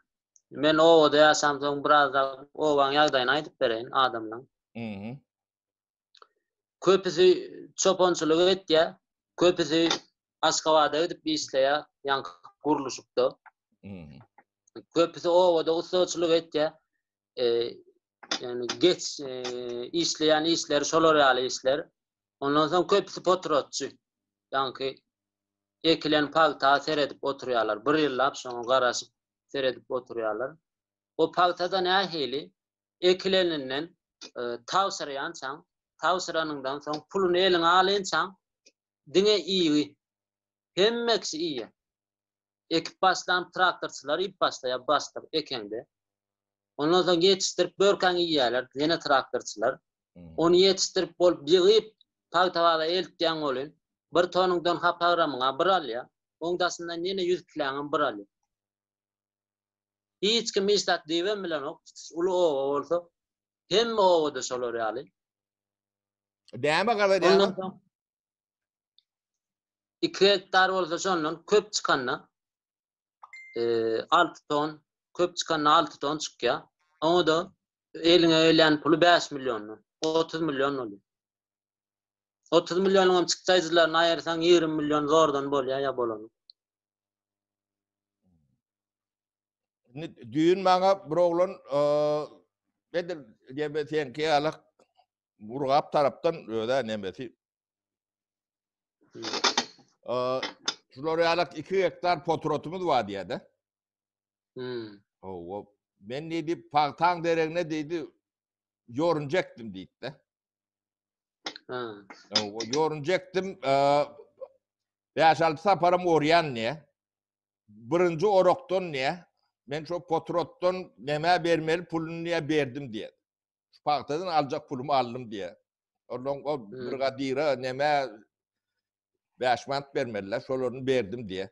Men obada ýaşamsoň biraz da obaň ýagdaýyny aýdyp bereýin adamlaň. Mhm. Köpüsi çopançylyk etýär, köpüsi Aşgabada gidip işleýär, ýaňky gurluşykda. Mhm. Köpüsi obada ussaçylyk etýär. Ýagny geç işleýän işleri şolar ýaly işler. Ondan soň köpüsi potratçy. Ýaňky ekilen pagta seredip oturýarlar. Bir ýyllap şoňa garaşyp seredip oturýarlar. O pagtada nähili ekileninden tabşyrýançaň, tabşyranyňdan soň puluny eliňe alynçaň diňe iýgi. Hemme kişi iýýär. Ekip başlan traktorçylar iýip başlaýar başda ekeňde. Ondan soň ýetişdirip börkäň iýýärler, ýene traktorçylar. Ony ýetişdirip bolup ýygyp, pagta baza eltýäň welin, bir tonuňdan hapa gramyňa bir alýar. Oň daşyndan ýene 100 kiläňem bir alýar. Hiç kim hiç zat diýibem bilenok, tutuş uly oba bolsa, hemme obada şolar ýaly. Näme gazanýaňyz? Ondan soň 2 gektar bolsa şondan köp çykanda 6 ton, köp çykanda 6 ton çykýar. Oňa da eliňe gelýän puly 5 milliondan, 30 million bolýar. 30 millionyň hem çykdaýjylaryny aýyrsaň 20 million zordan bolýar ýa bolany. Indi düýn maňa bir oglan edil neme seňki ýalak Murgap tarapdan özä nemesi. Şular ýalak 2 gektar potratymyz bar diýýär-de. Hmm. Hawa. Men diýdi, pagtaň deregine diýdi, ýorunja ekdim diýdi-de. Ha. Hawa, ýorunja ekdim. 5-6 saparam orýan diýýär. Birinji orakdan diýýär. Men şo potratdan nämä bermeli puluny diýýär, berdim diýýär. Şu pagtadan aljak pulumy aldym diýýär. Ondan o brigadire nämä 5 manat bermeliler, şolaryny berdim diýýär.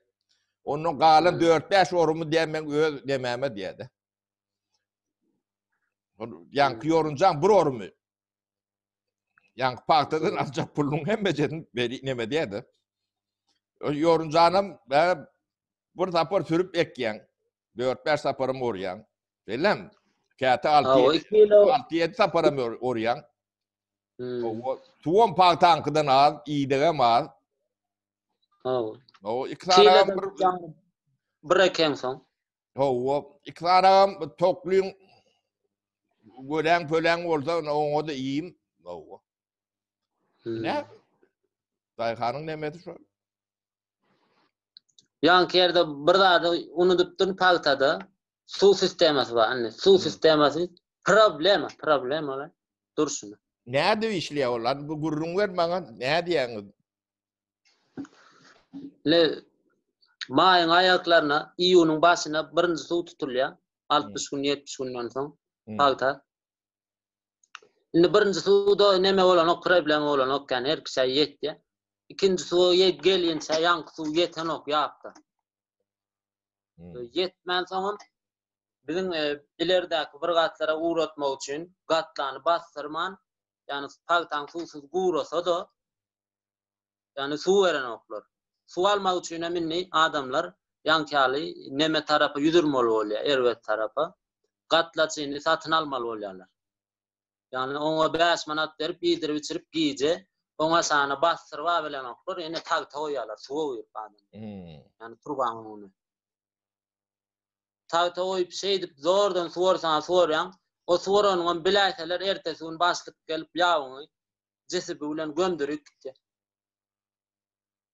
Ondan galan 4-5 orumy diýýär, men öz nemäme diýýär-de. Ýaňky ýorunjaň bir orumy. Ýaňky pagtadan aljak pulunyň hemmejesini beri neme diýýär-de. Ýorunjanam bir sapar sürüp ekýäň. 4-5 saparam orýaň. Belem. Käte 6-7 saparam orýaň. Hawa, suwam pagtaňkydan az, idegem az. Hawa. Hawa, iki sanagam bir bir ekeňsoň. Hawa, iki sanagam toklyň göläň pöläň bolsa, oňa-da iým. Hawa. Ne? Daýhanyň nemesi şol. Ýaňky ýerde bir zady unudypdyryn pagtada suw sistemasy bar indi. Suw sistemasy problema, problema la durşuna. Nädip işleýär ol? Hadi bu gürrüň ber maňa, nädýäňiz? Le maýyň aýaklaryna, iýunyň başyna birinji suw tutulýar. 60 gün, 70 günden soň pagta. Indi birinji suwda neme bolanok, problema bolanok, ýani her kişä ýetýär. Ikinji suwa ýet gelinçä ýaňky suw ýetenok ýapda. Hmm. Ýetmän soňam biziň e, ileridäki bir gatlara ugratmak üçin gatlany basdyrman, ýani pagtaň suwsuz gurasa-da, ýani suw berenoklar. Suw almak üçin hem indi adamlar ýaňky ýaly neme tarapa ýüzürmeli bolýar, erbet tarapa. Gatlaçyny satyn almaly bolýarlar. Ýagny oňa 5 manat berip iýdirip-içirip gije oňa şany basdyryp bilenoklar, ýene tagta goýýarlar, suwa guýup adam. Hmm. Ýagny turbaň öňüne. Tagta goýup şeýdip zordan suwarsaň suwarýaň. O suwaranyňam biläýseler ertesi gün başlyk gelip ýabyňy JCB bilen gömdürip gitýär.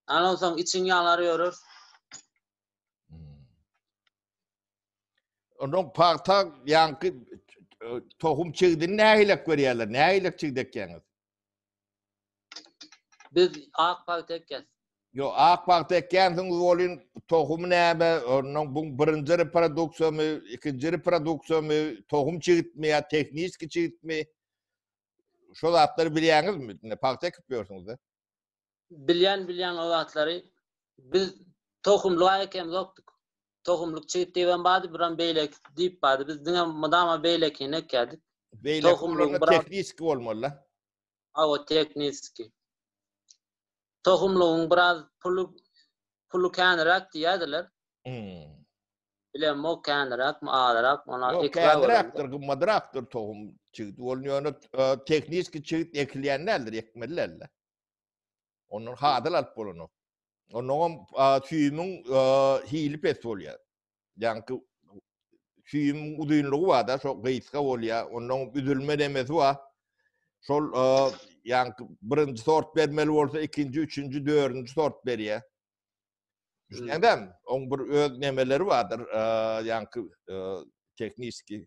Ana onsoň içiň ýanar ýörür. Hmm. Ondan pagta ýaňky e, tohum çigdini nähilek berýärler? Nähilek çigd ekýäňiz? Biz ak pagta ekýäs. Yo, ak pagta ekýänsiňiz bolyn, tohumy näme? Ondan bu birinji reproduksiýamy, ikinji reproduksiýamy, tohum çigitmi ýa tehniki çigitmi? Şo zatlary bilýäňizmi? Indi pagta ekip ýörsüňiz-de. Bilýän bilýän o zatlary. Biz tohumlyk ekemzokdyk. Tohumlyk çigit diýibem bardy, biram beýleki diýip bardy. Biz diňe mydama beýlekini ekýärdik. Beýleki Tohumlygyň bolanda biraz tehniki bolmaly-da. Hawa, tehniki. Tohumlygyň biraz puly puly känräk diýýärdiler. Hmm. Bilemok känräkmi, azrakmy, ona Ýok, ekibä göremde. känräkdir, gymmadrakdyr tohum çigit. Ol ýöne e, tehniki çigit ekilýän däldir, ekmeli däldir. Ondan hasyl alyp bolanok. Onnoňam süýümiň hili pes bolýar. Ýaňky süýümiň uzynlygy bar-da, şo gysga bolýar. Onnoň üzülme nemesi bar. Şol ýaňky birinji sort bermeli bolsa, ikinji, üçünji, dördünji sort berýär. Düşünýäňdämi? Oň bir öz nemeleri bardyr, ýaňky tehniki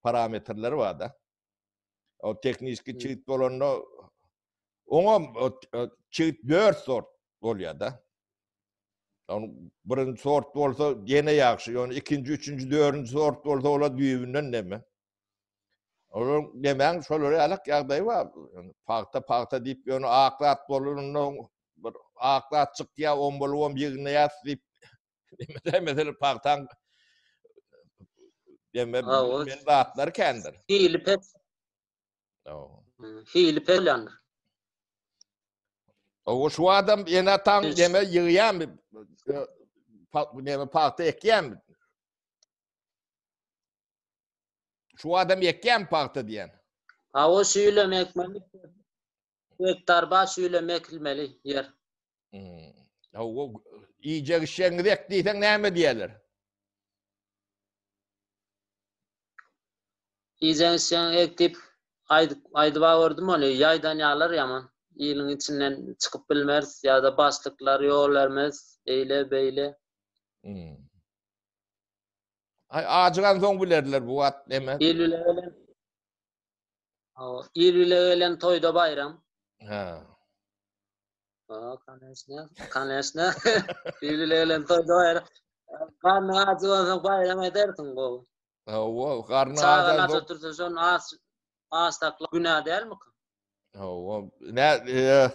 parametrleri bar-da. O tehniki çigit bolanda oňa çigit 4 sort bolýar-da. Onuň birinji sort bolsa ýene ýagşy, ýöne ikinji, üçünji, dördünji sort bolsa ola düýbünden neme. Olar demäň şolar ýalak ýagdaý bar. Pagta pagta diýip ýöne ak zat bolanda bir ak zat çykýar, on bolubam ýygnaýas diýip Neme mesele pagtaň deme men zatlar kendir. Hili pes. Hili pes ýandyr. O şu adam ýene ataň deme ýygýarmy? Neme pagta ekýärmi? Şu adam ekýärmi pagta diýen? Hawa şu ýylam ekmeli. Gektar bar şu ýylam ekilmeli ýer. Hmm. Hawa iýjek içjegiňizi ek diýseň näme diýerler? Iýjek içjegiňi ek diýip aýdyp aýdyp gördüm ony ýaýdanýarlar ýaman. Iliň içinden çykyp bilmeris ýa-da başlyklar ýol bermez eýle beýle. Hmm. Ay ajygan soň bilerler bu wagt neme. Il bile gelen Il bile gelen toýda baýram. Ha. Ha, koneçne, koneçne. Il bile gelen toýda baýram. Garnyň ajy bolsa baýram edersiň gowy. Hawa, garnyň ajy. Çaga otursa şon aç aç sakla günä dälmi? Hawa, ne e,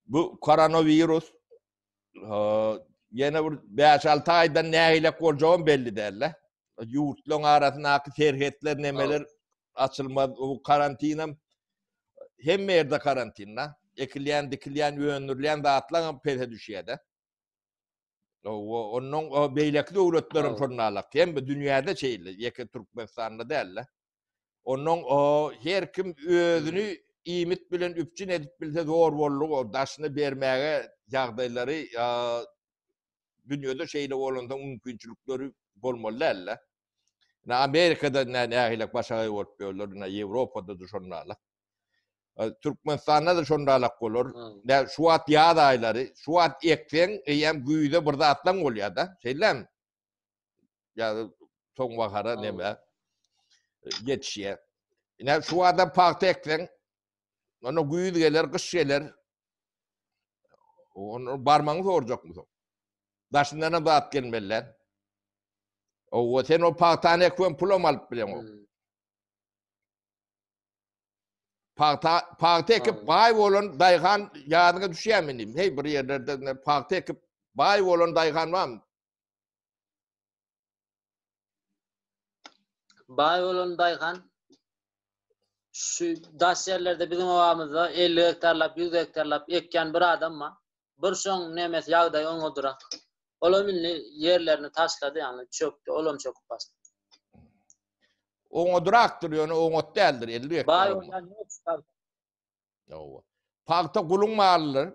bu koronawirus ýene bir 5-6 aýdan nähilek boljagam belli däl-de. Ýurtlaryň arasyndaky serhetler nemeler açylmaz, bu karantinam hemme ýerde karantinda. Ekilýän, dikilýän, öndürilýän zatlar hem pese düşýär-de. Ondan beýleki döwletleriň şonda alak. Hem dünýäde şeýle, ýeke Türkmenistanda däl-de. Ondan her kim özüni. iýmit bilen üpjün edip bilse zor boldugy o daşyna bermäge ýagdaýlary dünýede şeýle bolansoň mümkinçilikleri bolmaly däldi. Ine Amerikada nä nähili başagaý bolup ýörler, ine Ýewropada-da şondalyk. Türkmenistanda-da şondalak bolar. Nä şu wagt ýaz aýlary, şu wagt ekseň eýýäm güýze bir zatlaň bolýar-da. Şeýlemi? Ýa soň bahara neme ýetişýär. Ine şu wagtam pagta ekseň, onda güýz geler, gyş geler. Onu barmagyňy sorjakmy soň? Daşyndan hem zat gelmeliler. Owa, sen o pagtany ekip pulam alyp bileňok. Hmm. Pagta, pagta ekip baý bolan daýhan ýadyňa düşýärmi indi? Hey bir ýerlerde pagta ekip baý bolan daýhan barmy? Baý bolan daýhan şu daş ýerlerde biziň obamyzda 50 gektarlap, 100 gektarlap ekýän bir adam bar. Bir şoň nemesi ýagdaýy oňadyrak. Olam indi ýerlerini taşlady, ýagny çökdi, olam çöküp başlady. Oňadyrakdyr, ýöne oňat däldir 50 gektar. Baý bolýan ýok. Ýowa. Pagta guluň malydyr.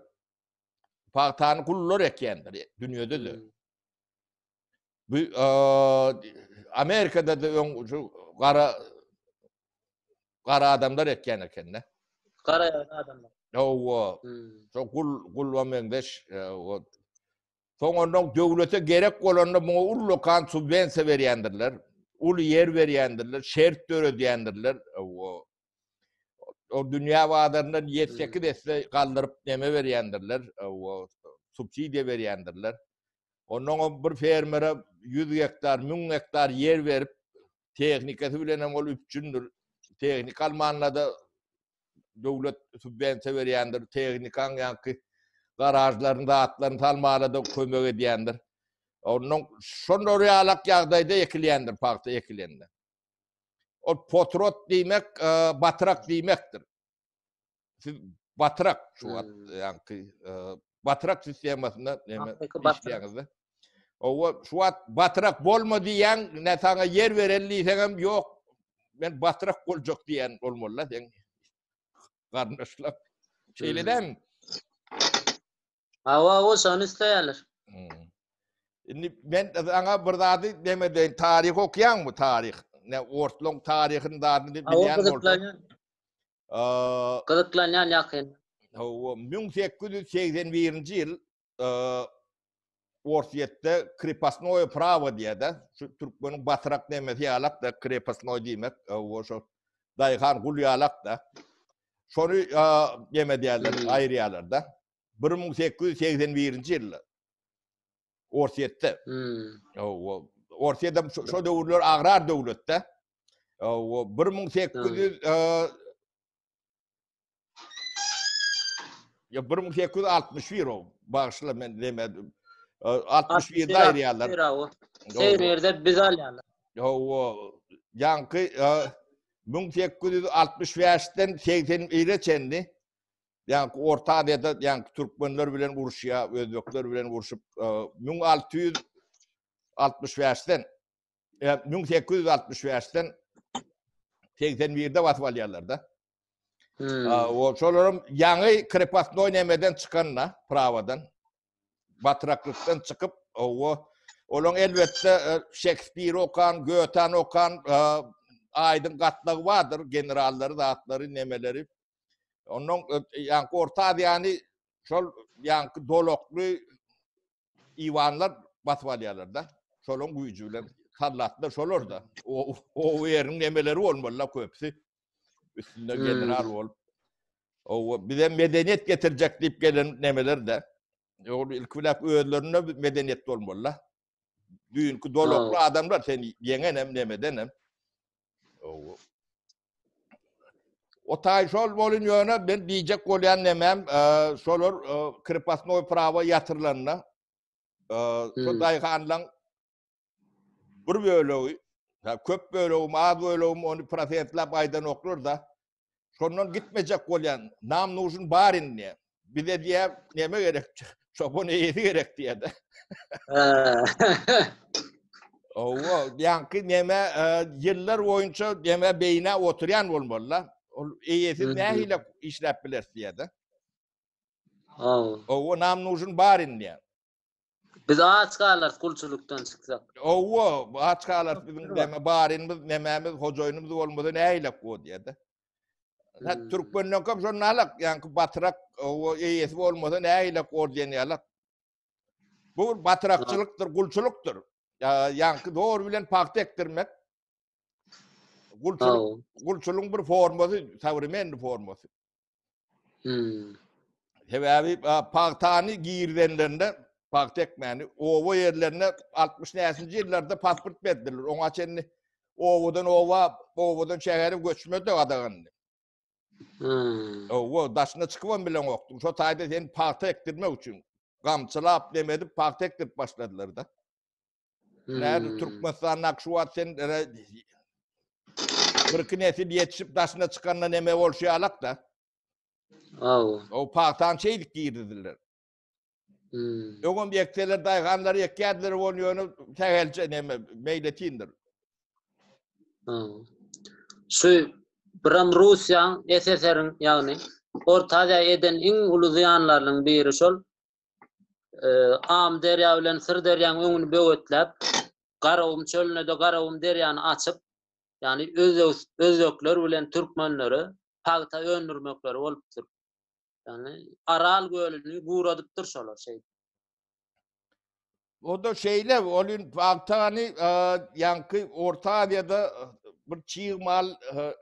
Pagtany gullar ekýändir dünýede-de. Hmm. Bu Amerikada da öň şu gara gara adamlar ekýän ekende. Gara adamlar. Ýowa. Hmm. Şo gul gulba meňzeş. O Soň ondan döwlete gerek bolanda muňa ullakan subwensiýa berýändirler. Uly ýer berýändirler, şert döredýändirler. O o dünýä bazaryndan 7-8 esse galdyryp neme berýändirler, o subsidiýa berýändirler. Ondan bir fermere 100 gektar, 1000 gektar ýer berip, tehnikasy bilen hem ol üpjündir. Tehnika almanda-da döwlet subwensiýa berýändir, tehnikaň ýaňky garažlaryny, zatlaryny salmana-da kömek edýändir. Ondan şonda ýalak ýagdaýda ekilýändir pagta ekilende. Ol potrot diýmek, e, batrak diýmekdir. Siz batrak şu wagt hmm. ýaňky e, batrak sistemasynda näme işleýäňizde. Owa şu wagt batrak bolma diýýän, ne saňa ýer bereli diýseňem ýok. Men batrak boljak diýen bolmaly sen. Garyndaşlar. Şeýle hmm. dämi? Hawa, hawa, şony isleýärler. Hmm. Indi men saňa bir zady demedeýin, taryh okýaňmy, taryh? Ne orslaň taryhyny zadyny bilýän bolsaň. Gyzyklanýan ýakyn. Hawa, 1881-nji ýyl Orsýetde krepostnoýe prawo diýýär-de, şu türkmeniň batrak nemesi ýalak-da, krepostnoý diýmek, o şo daýhan gul ýalak-da. Şony neme diýýärler, aýyrýarlar-da. 1881-nji ýylda Orsýetde. Hawa, Orsýetde şo döwürler agrar döwletde. Hawa, 1800 Ya 1861 o. Bağışla men demedim. 61-de aýyrýarlar. 81-de biz alýarlar. Hawa, ýaňky 1865-den 81-e çenli ýaňky Orta Aziýada ýaňky türkmenler bilen uruşýar, özbekler bilen urşup 1665-den 1865-den 81-de basyp alýarlar-da. Hmm. O şolaryň ýaňy krepostnoý nemeden çykanda, prawadan, batraklykdan çykyp, o olaň elbetde e, Şekspir okan, Götan okan, e, aýdyň gatlagy bardyr, generallary, zatlary, nemeleri. Ondan e, ýaňky Orta Aziýany şol ýaňky dolakly Iwanlar basyp alýarlar-da. Şolaryň güýji bilen sallatlar şolar-da. O o ýeriň nemeleri bolmaly-da köpüsi. Üstünde hmm. general bolup. O bize medeniýet getirjek diýip gelen nemeler-de. Ol ilki bilen özlerinde medeniýet bolmaly-da. Düýnki dolakly adamlar sen ýeňen hem nemeden hem. O O taý şol bolun ýöne men diýjek bolýan nemem e, şolar e, krepostnoý prawo ýatyrylanda e, şo hmm. daýhanlaň bir bölegi, köp bölegim, az bölegim ony prosentläp aýdanoklar da. Şondan gitmejek bolýan. Nam nujun barin diýe. Bize diýe neme gerek? Çopan eýesi gerek diýe-de. Owa, ýaňky neme e, ýyllar boýunça neme beýnä oturýan bolmaly-da. Ol eýesiz nähili işläp biler diýýär-de. Owa, nam nujun barin diýýär. Biz aç galarys gulçulykdan çyksak. Owa, aç galarys biziň näme barinimiz, nämämiz, hojaýynymyz bolmasa nähili bu diýýär-de. Ha hmm. türkmenden köp şonda alak, ýaňky batyrak, owa eýesi bolmasa nähili gor diýen ýalak. Bu batyrakçylykdyr, gulçulykdyr. Ýaňky zor bilen pagta ekdirmek. Gulçulyk, gulçulygyň bir formasy, sowremenny formasy. Hmm. Sebäbi pagtany girizenlerinde pagta ekmäni oba ýerlerine 60 näçinji ýyllarda pasport berdiler. Oňa çenli obadan oba, obadan şähere göçme de gadagandy. Hmm. Owa, daşyna çykybam bileňokdyň. Şo taýda seni pagta ekdirmek üçin gamçylap, demedip pagta ekdirip başladylar da. Näde hmm. Türkmenistandaky şu wagt sen bir iki nesil ýetişip daşyna çykanda neme bolşy ýalak da. Aw. O pagtany şeýdip girdiler. Hmm. Öňem ýekseler daýhanlar ýekýärdiler ol ýöne sähelçe neme meýletindir. Hmm. Şu biram Russiýaň SSR-iň ýagny Orta Aziýa eden iň uly zyýanlarynyň biri şol e, Amderýa bilen Syrderýaň öňüni böwetläp Garagum çölüne-de Garagum derýany açyp, ýagny özbekler bilen türkmenlere pagta öndürmekleri bolupdyr. Ýagny Aral gölüni guradypdyr şolar şeýdip. O da şeýle, ol ün pagtany ýaňky Orta Aziýada bir çig mal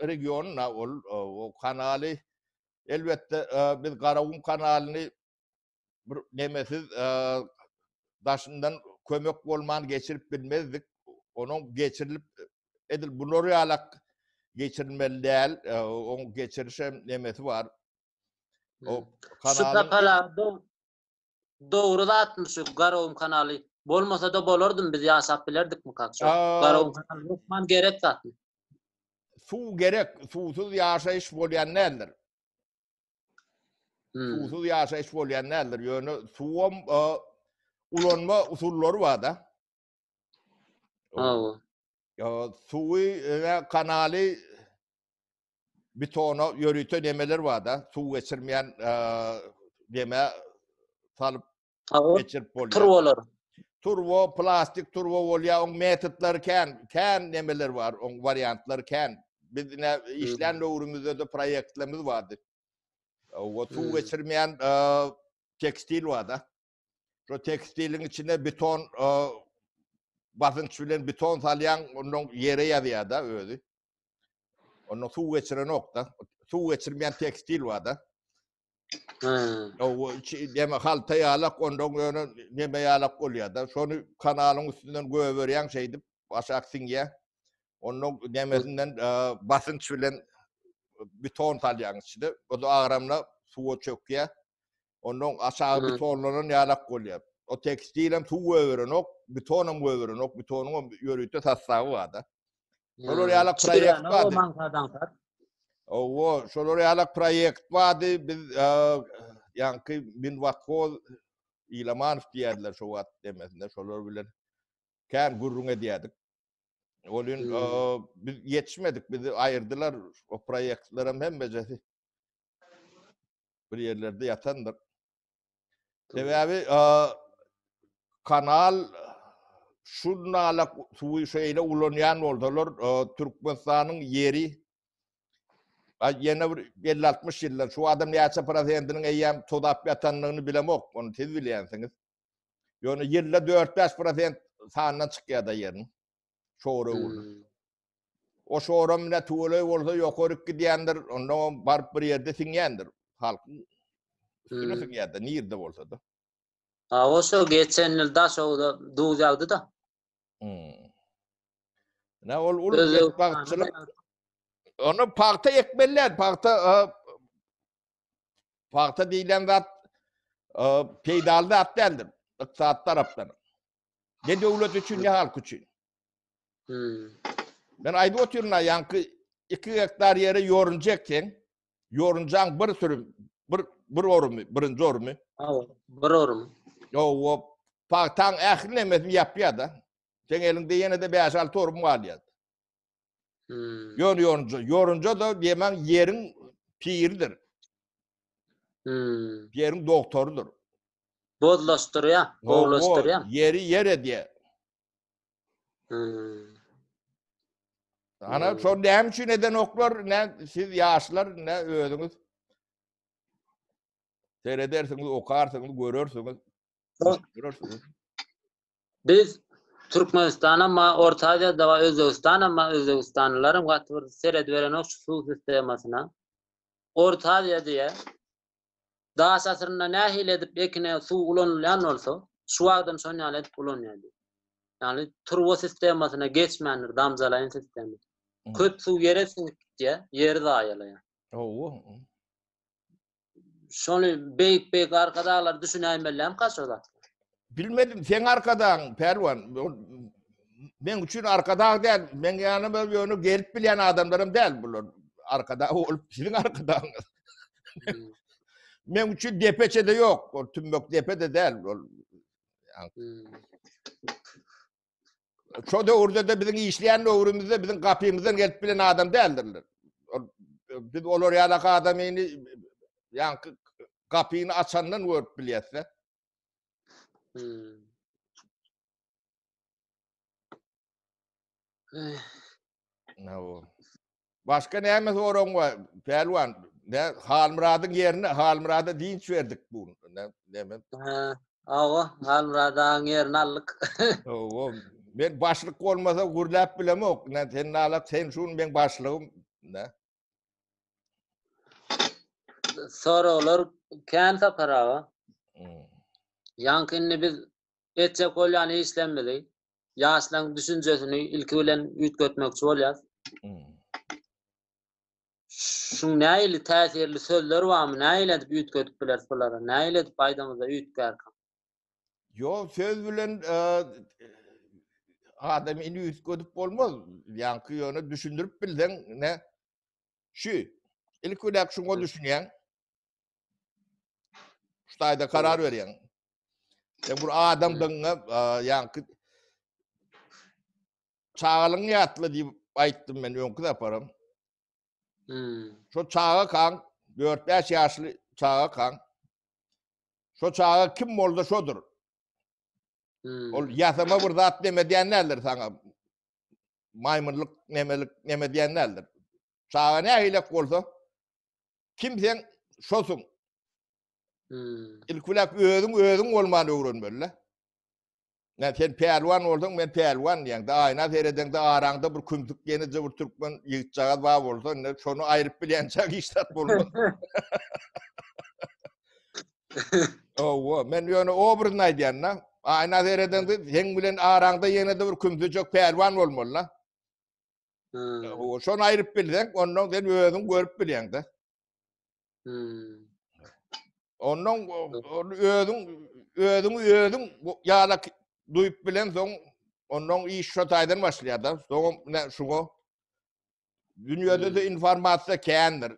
regionyna ol o kanaly elbetde biz Garagum kanalyny bir nemesiz daşyndan kömek bolman geçirip bilmezdik. Onuň geçirilip edil bular ýalak geçirilmeli däl. Oň geçiriş hem nemesi bar. O kanalyň dogry zatmy şu Garagum kanaly? Bolmasa-da bolardym biz ýaşap bilerdik kak şo? Garagum kanaly hökman gerek zatmy? Suw gerek, suwsuz ýaşaýyş bolýan däldir. Hmm. Suwsuz ýaşaýyş bolýan däldir. Ýöne suwam ulanma usullary bar-da. Hawa. Suwy we kanaly betona ýörite nemeler bar-da, suw geçirmeýän neme salyp geçirip bolýar. Turbalar. Turba, plastik turba bolýar, oň metodlary kän, kän nemeler bar, oň wariantlary kän. Biz ine işlän döwrümizde-de proýektlerimiz bardy. O suw geçirmeýän tekstil bar-da. Şo tekstiliň içine beton basynç bilen beton salýaň, ondan ýere ýazýar-da özi. Ondan suw geçirenok-da. Suw geçirmeýän tekstil bar-da. O neme halta ýalak, ondan ýöne neme ýalak bolýar-da. Şony kanalyň üstünden göberýäň şeýdip, aşak siňýär. Ondan nemesinden basynç bilen beton salýaň içine. O da agramla suwa çökýär. Ondan aşagy betonlanan ýalak bolýar. O tekstilem suw göberenok, betonam göberenok, betonyň hem ýörite sostawy bar-da. Şolar ýalak proýekt bardy. Owo, şolar ýalak proýekt bardy. Biz ýaňky Minwathoz Ilamanow diýerdiler şo wagt demesinde şolar bilen kän gürrüň edýärdik. Ol gün biz ýetişmedik, bizi aýyrdylar. O proýektlerem hemmejesi bir ýerlerde ýatandyr. Sebäbi kanal şunalak suwy şeýle ulanýan bolsalar, Türkmenistanyň ýeri ýene bir 50-60 ýyldan şu adam näçe prosentiniň eýýäm tozap ýatandygyny bilemok, ony siz bilýänsiňiz. Ýöne ýylda 4-5 prosent sandan çykýar-da ýeriň. Şora öwrülip. Hmm. O şoram ne tüweleý bolsa ýokaryk gidýändir, ondan baryp bir ýerde siňýändir. Halkyň üstüne hmm. siňýär-de, nirde bolsa-da. Ha, o şo geçen ýyl Daşoguzda duz ýagdy-da. Hmm. Ne ol uly betbagtçylyk. Onu pagta ekmeliler, pagta pagta diýlen zat peýdaly zat däldir. Ykdysady tarapdan. Ne döwlet üçin, ne halk üçin. Hmm. Men aýdyp otyryn, ýaňky 2 gektar ýere ýorunja ekseň, ýorunjaň bir sürüm, bir bir orumy, birinji orumy. Hawa, bir orum. Ýo, pagtaň ähli nemesini ýapýar-da. Seň eliňde ýene-de 5-6 orum galýar. Hmm. Ýöne ýorunja, ýorunja-da diýmäň ýeriň piridir. Hmm. Ýeriň doktorydyr. Bozlaşdyrýar, gowulaşdyrýar. Ýeri ýer edýär. Hmm. Ana şo näme üçin edenoklar, ne siz ýaşlar, ne özüňiz seredersiňiz, okarsyňyz, görersiňiz. Görersiňiz. Biz Türkmenistanam bar, Orta Aziýada bar, Özbegistanam bar, Özbegistanlylaram gaty bir serediberenok şu suw sistemasyna. Orta Aziýa diýýär. Daş asyrynda nähili edip ekine suw ulanylýan bolsa, şu wagtam şon ýaly edip ulanýar diýýär. Ýagny turba sistemasyna geçmändir, damjalaýyn sistema. Köp suw ýere siňip gitýär, ýeri zaýalaýar. Hawa. Şony beýik-beýik arkadaglar düşünäýmelilämka şo zat? Bilmedim, seň arkadagyň, Pälwan. Meň üçin arkadag däl, meň ýanyma ýöne gelip bilýän adamlaram däl bular. Arkadag bolup siziň arkadagyňyz. Hmm. Meň üçin depeçe-de ýok, ol tümmek depe-de däl. Ol hmm. Şo döwürde-de biziň işleýän döwrümizde biziň gapymyzdan gelip bilen adam däldirler. Biz olar ýalak adamyny ýaňky gapyny açandan görüp bilýäs-de. Hmm. No. Başga näme soragyň bar? Pälwan, ne Halmyradyň ýerine Halmyrada dinç berdik bu. Ne näme? Ha, awa, Halmyrad agaň ýerini aldyk. Hawa, men başlyk bolmasa gürläp bilemok. Ne sen nalak sen şun men başlygym. Ne? Soraglar kän Sapar aga. Hmm. Ýaňky indi biz etjek bolýan işlemimizi ýaşlaryň düşünjesini ilki bilen üýtgetmekçi bolýas. Hmm. Şuň nähili täsirli sözler barmy? Nähili edip üýtgedip bileris bulary? Nähili edip aýdamyzda üýtgärkä? Ýok, söz bilen e, adamyny üýtgedip bolmaz. Ýaňky ýöne düşündirip bilseň, ne? Şu, ilki bilen şuňa düşünýäň. Şu taýda karar berýäň. Sen bir adamdygyňa, ýaňky çagalygyňy ýatla diýip aýtdym men öňki saparam. Hmm. Şo çaga kan, 4-5 ýaşly çaga kan. Şo çaga kim bolsa şodur. Hmm. Ol ýasama bir zat neme diýen däldir saňa. Maýmynlyk nemelik neme diýen däldir. Çaga nähilek bolsa, Kim sen şosuň. Hmm. İlk bilen özüň özüň bolmany öwrenmeli. Ne sen pälwan bolsaň men pälwan diýeňde aýna seredeňde araňda bir kümsük ýeneje bir türkmen ýigitjagaz bar bolsa indi şony aýryp bilýänçä hiç zat bolmaz. Owa, men ýöne obrazyny aýdýan-da. Aýna seredeňde seň bilen araňda ýene-de bir kümsüjek pälwan bolmaly-da. Hmm. O şony aýryp bilseň, ondan sen özüň görüp bilýäň-de. Hmm. Ondan özüň özüňi özüň ýala duýup bilen soň ondan iş şo taýdan başlaýar-da. Soň ne şuňa dünýäde de hmm. informasiýa kändir.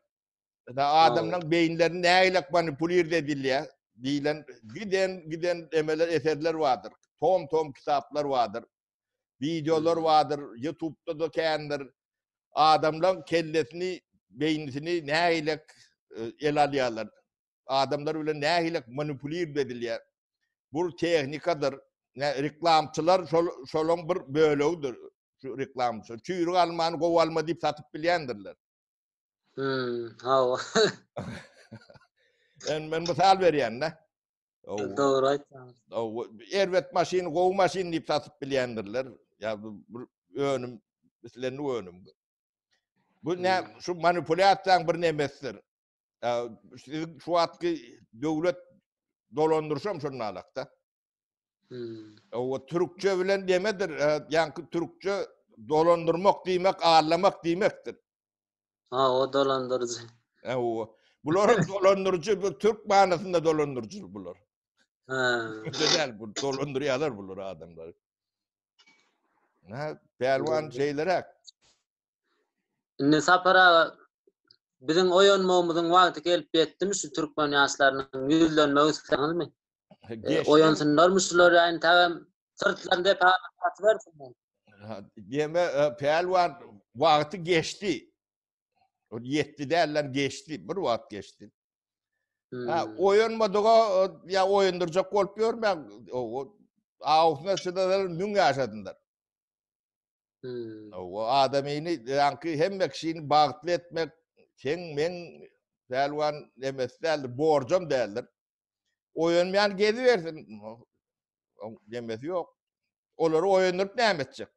Da adamlaryň beýinlerini nägilek manipulir edilýär diýlen giden giden emeler eserler bardyr. Tom-tom kitaplar bardyr. Wideolar hmm. bardyr, YouTube'da da kändir. Adamlaryň kellesini, beýnisini nähilek e, el alýarlar. Adamlar bilen nähilek manipulir edilýär. Bu tehnikadyr. Ne reklamçylar şol şolaň bir bölegidir. Şu reklamçy. Çüýrük almany gowy alma diýip satyp bilýändirler. Hmm, hawa. Men men mysal berýän-de. Dogry aýtýaňyz. Erbet maşyny gowy maşyn diýip satyp bilýändirler. Ýa bir önüm, islendik önüm. Bu ne hmm. şu manipulýasiýaň bir nemesidir. Siziň şu wagtky döwlet dolandyryşam şonun alakda. Hmm. O türkçe bilen demedir. Ýaňky türkçe dolandyrmak diýmek, allamak diýmekdir. Ha, o dolandyryjy. Ha, o. Bular dolandyryjy, bu türk manysynda dolandyryjy bular. Ha. Däl, bu dolandyrýarlar bular adamlary. Ha, pälwan şeýleräk. Indi Sapar aga biziň oýanmagymyzyň wagty gelip ýetdimi şu türkmen ýaşlarynyň ýüzlenmek isleýäňizmi? Geçdi. Oýansynlarmy şular ýa intägem syrtlaryny depe alyp gaçybersinler. Diýeme, e, pälwan. wagty geçdi. Ol ýetdi dälden geçdi, bir wagt geçdi. Ha, hmm. oýanmadyga ýa oýandyrjak bolup ýörmäň. O awusyna çydalar müň ýaşadynlar. Hmm. O adamyny ýaňky hemme kişini bagtly etmek seň meň pälwan emesi däldir, borjam däldir. Oýanmaýan gezibersin. Demesi ýok. Olary oýandyryp näme etjek?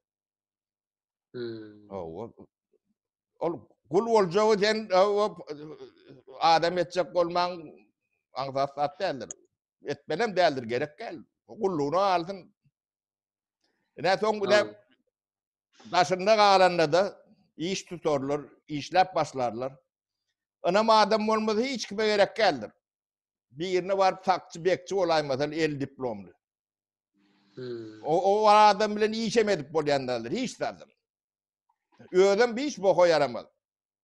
Hmm. Ol gul boljagy sen adam etjek bolmaň aňsat zat däldir. Etmelem däldir, gerek däl. Gullugyna alsyn. Ine soň bu daşynda galanda-da iş tutarlar, işläp başlarlar. Ynam adam bolmasa hiç kime gerek däldir. Birine baryp sakçy, bekçi bolaýmasa el diplomly. Hmm. O, o adam bilen iş hem edip bolýan däldir, hiç zadam. Özem hiç boka ýaramaz.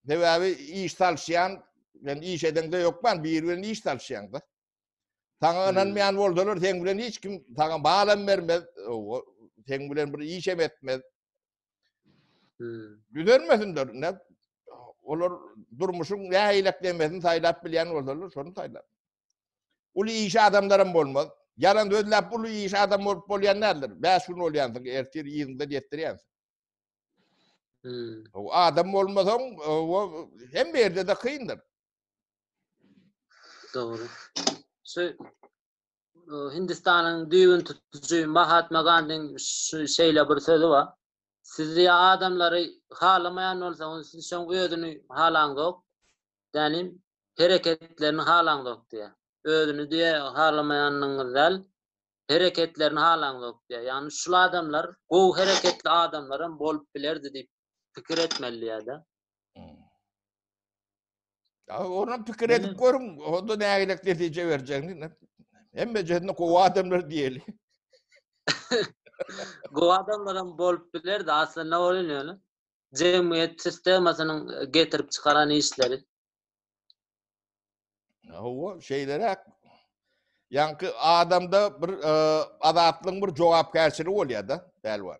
Sebäbi iş salşýan, sen iş edeňde ýokman, biri bilen iş salşýaň-da. Saňa hmm. ynanmaýan bolsalar, seň bilen hiç kim saňa malam bermez, seň bilen bir iş hem etmez. Hmm. Düzelmesinler. Ne? Olar durmuşyň nähilek demesini saýlap bilýän bolsalar, şony saýlar. Uly iş adamlaram bolmaz. Ýalan sözläp uly iş adam bolup bolýan däldir. 5 gün bolýansyň, ertir yzyňdan ýetdirýänsiň. Hmm. O adam bolmasaň, o hemme ýerde-de kyndyr. Dogry. Şu Hindistanyň düýbüni tutujy Mahatma Gandiň şeýle bir sözi bar. Siz ýa adamlary halamaýan bolsaňyz, siz şoň özüni halaňzok. Ýagny hereketlerini halaňzok diýýär. Özüni diýe halamaýanyňyz däl, hereketlerini halaňzok diýýär. Ýagny şul adamlar gowy hereketli adamlaram bolup bilerdi diýip pikir etmeli diýýär-de. Ya onu pikir edip görüň, onda nägilek netije berjegini. Hemme jesini gowy adamlar diýeli. Gowy adamlaram bolup bilerdi aslynda bolun ýöne. Jemgyýet sistemasynyň getirip çykaran işleri. Hawa, şeýleräk. Ýaňky adamda bir e, azatlygyň bir jogapkärçiligi bolýar-da, pälwan.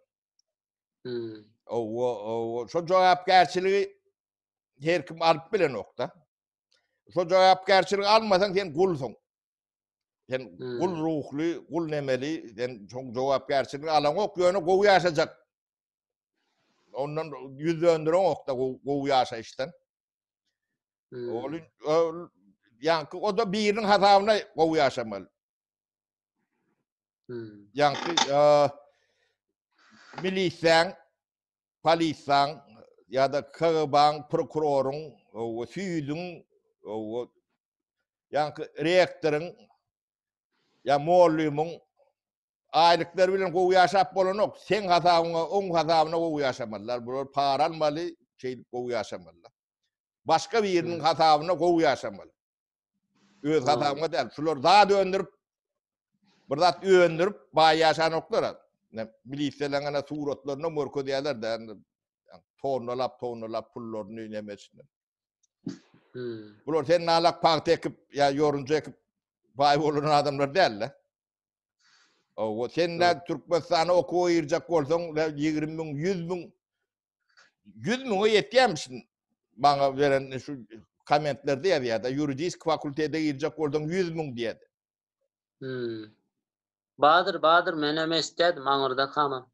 Hmm. Owa, owa, şo jogapkärçiligi her kim alyp bilenok-da. Şo jogapkärçiligi almasaň sen gulsuň. Sen hmm. gul ruhly, gul nemeli, sen şoň jogapkärçiligi alaňok, ýöne gowy ýaşajak. Ondan ýüz döndüreňok-da gowy ýaşaýyşdan. Hmm. Ol ýaňky o da biriniň hasabyna gowy ýaşamaly. Hmm. Ýaňky milisäň, polisaň ýa-da KGB-nyň, prokuroryň, süýdüň, ýaňky rektoryň ýa mollymyň aýlyklary bilen gowy ýaşap bolanok. Seň hasabyňa, oň hasabyna gowy ýaşamalylar. Bular para almaly, şeýdip gowy ýaşamalylar. Başga biriniň hasabyna gowy ýaşamaly. Öz hasabyňa däl. Şular zat öndürip, bir zat öndürip baý ýaşanoklar. Milisiyalaryň ana suratlaryny görkezýärler de. Tonnalap, tonnalap pullaryny nemesini. Hmm. Bular sen nalak pagta ekip ýa ýorunja ekip baý bolan adamlar däl-de. Owa, sen nä Türkmenistana okuwa girjek bolsaň, 20 müň, 100 müň, 100 müňe ýetýärmişin maňa beren şu kommentlerde ýazýar-da, ýuridisk fakultete girjek bolsaň 100 müň diýýär. Hmm. Badyr, Badyr, menem eşitýärdim aňyrda kama.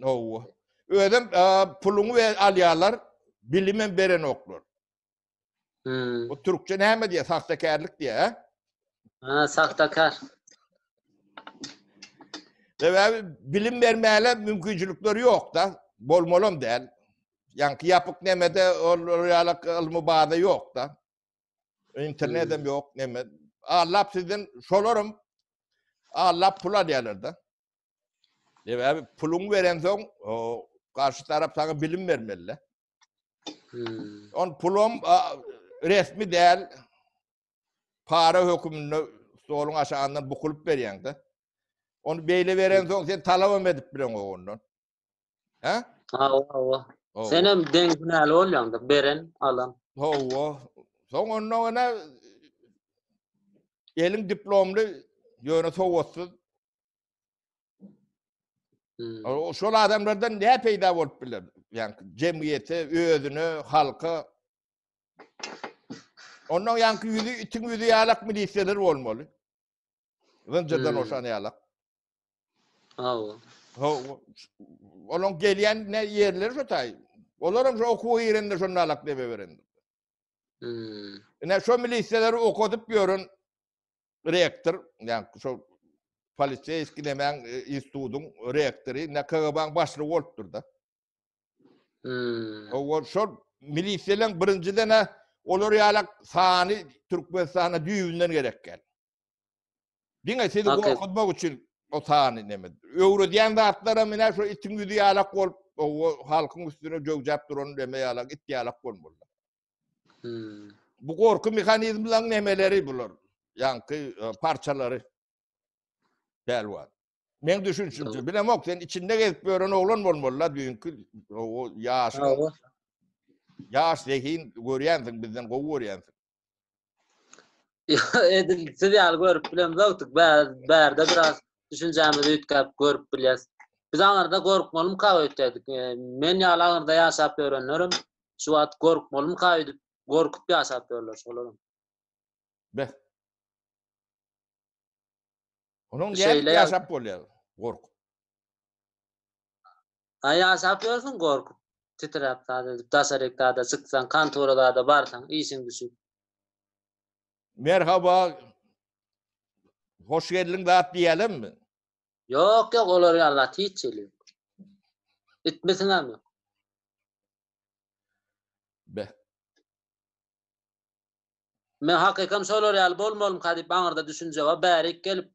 Owa. Özem puluňy we alýarlar, bilimem berenoklar. Hmm. Bu türkçe näme diýýär? Sahtekärlik diýýär, hä? Ha, sahtekär. Sebäbi bilim bermäge mümkinçilikleri ýok-da, bolmalam däl. Ýaňky ýapyk nemede ol ýalak ylmy baza ýok-da. Internetem hmm. ýok, neme. Allap sizden şolaram allap pul alýarlar-da. Sebäbi puluň berensoň, garşy tarap saňa bilim bermeli. Hmm. On pulum resmi däl. Para höküminde stoluň aşagyndan bukulyp berýäň-de. Ony beýle berensoň sen talabam edip bileňok ondan. Hä? Hawa, hawa. Senem deň günäli bolýaň-da, beren, alan. Hawa. Soň ondan ene eliň diplomly, ýöne sowatsyz. Hmm. Şol adamlardan ne peýda bolup biler? Ýa jemgyýete, özüne, halka. Ondan ýaňky ýüzi itiň ýüzi ýalak milisiýalar bolmaly. Zynjyrdan hmm. oşan ýalak. Hawa. Hawa. Olaň gelýän ne ýerleri şo taý. Olaram şo okuwa girende şonda alak debe beren. Hmm. Ine şo milisiýaları okadyp ýören rektor, ýa şo poliseýski nemäň e, institutyň rektory, ne KGB-nyň başlygy bolupdyr da. Hmm. Hawa, şol milisiýalaryň birinjiden olar ýalak sany Türkmenistana düýbünden gerek gel. Diňe sizi gorkuzmak üçin o sany neme. Öwredýän zatlaram ine şo itiň ýüzi ýalak bolup, o halkyň üstüne jöwjäp duran neme ýalak, it ýalak bolmaly. Hmm. Bu gorky mehanizmleň nemeleri bular. Ýaňky e, parçalary. Pälwan. Men düşünşimçe bilemok sen içinde gezip ýören oglan bolmaly la düýnki o ýaş. Ýaş zehin görýänsiň bizden gowy görýänsiň. Edil siz ýaly görüp bilemzokdyk. Bärde biraz düşünjämizi üýtgäp görüp bilýäs. Biz aňyrda gorkmalymyka öýtýärdik. Men ýaly aňyrda ýaşap ýörenlerem şu wagt gorkmalymyka öýdüp gorkup ýaşap ýörler şolaram. Beh. Onuň nädip ýaşap bolýar gorkup? A ýaşap ýörsüň gorkup, titräp zat edip, daşaryk zada çyksaň, kontora zada barsaň, işiň düşüp. Merhaba, hoş geldiň zat diýälemmi? Ýok, ýok, olar ýaly zat hiç hili ýok. Itmisiňem ýok. Beh. Men hakykam şolar ýaly bolmalymyka diýip aňyrda düşünje bar. Bärik gelip,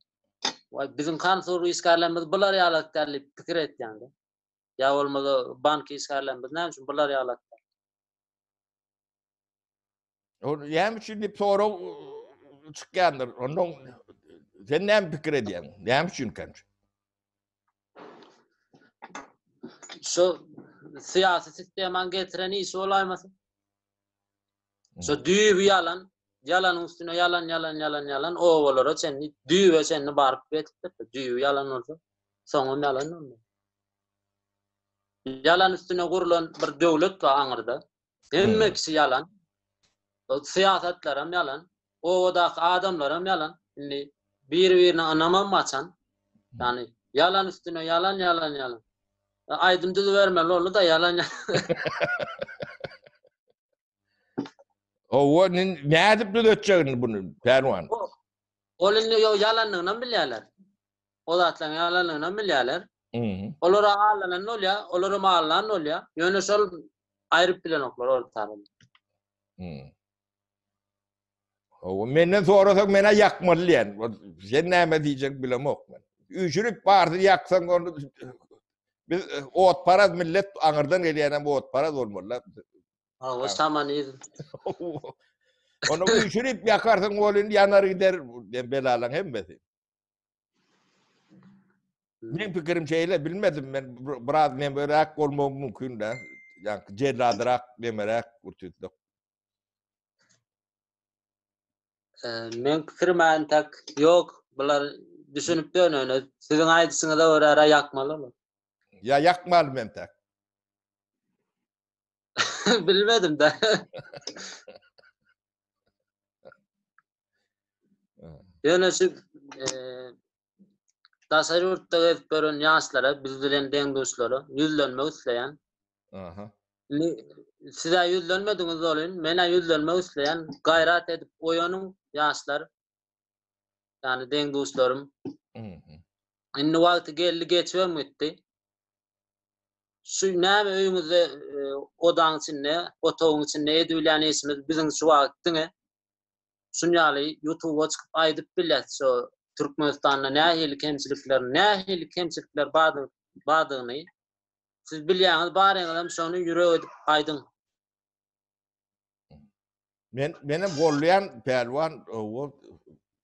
waý biziň konsor işgärlerimiz bular ýaly däl diýip pikir etýän-de. Ýa bolmasa bank işgärlerimiz näme üçin bular ýaly däl? Ol näme üçin diýip sorag çykýandyr. Ondan sen näme pikir edýäň? Näme üçinkä? Şu syýasy sistemanyň getiren işi bolaýmasyn? Şu düýbi ýalan, ýalanyň üstüne ýalan, ýalan, ýalan, ýalan obalara çenli, düýbe çenli baryp ýetipdir. Düýbi ýalan bolsa, soňam ýalan bolmaly. Ýalan üstüne gurlan bir döwlet bar aňyrda. Hemme kişi ýalan. Syýasatlaram ýalan. Obadaky adamlaram ýalan. Indi biri-birine ynamam gaçan. Ýagny ýalan üstüne ýalan, ýalan, ýalan. Aýdym düzübermeli boldy-da ýalan. Owa, nädip düzetjek indi buny, Pälwan? Ol indi ýo ýalanlygynam bilýärler. O zatlaryň ýalanlygynam bilýärler. Olara aldanan bolýar, olaram aldan bolýar. Ýöne şol aýryp bilenoklar ortadan. Owa, menden sorasaň men-ä ýakmaly diýen. Sen näme diýjek bilemok men. Üýşürip barsyny ýaksaň ony biz otparaz millet aňyrdan gelýänem otparaz bolmaly. Hawa, şamanizm. Ony üýşürip ýakarsyň welin ýanar gider belalaň hemmesi. Meň pikirim şeýle, bilmedim men biraz nemeräk bolmagym mümkin de. Ýa jelladrak, nemeräk gurtutlyk. Meň pikirim entek ýok. Bular düşünip ýörün Siziň aýdyşyňyza görä ýakmaly olar. Ýa ýakmaly men tek. Bilmedim de. Ýöne şu e, daşary ýurtda gezip ýören ýaşlara, biz bilen deň-duşlara ýüzlenmek isleýän. Aha. Indi size ýüzlenmediňiz bolyn, men-ä ýüzlenmek isleýän. Gaýrat edip oýanyň ýaşlar. Ýani deň-duşlarym. Indi wagty geldi, geçibem gitdi. Şu näme öýüňizde e, odaň içinde, otagyň içinde edibilýän işimiz biziň şu wagt diňe şun ýaly YouTube'a çykyp aýdyp bilýäs şu Türkmenistanda nähili kemçilikler, nähili kemçilikler bardygyny siz bilýäňiz, baryňyzam şony ýürek edip aýdyň. Men menem gollaýan pälwan o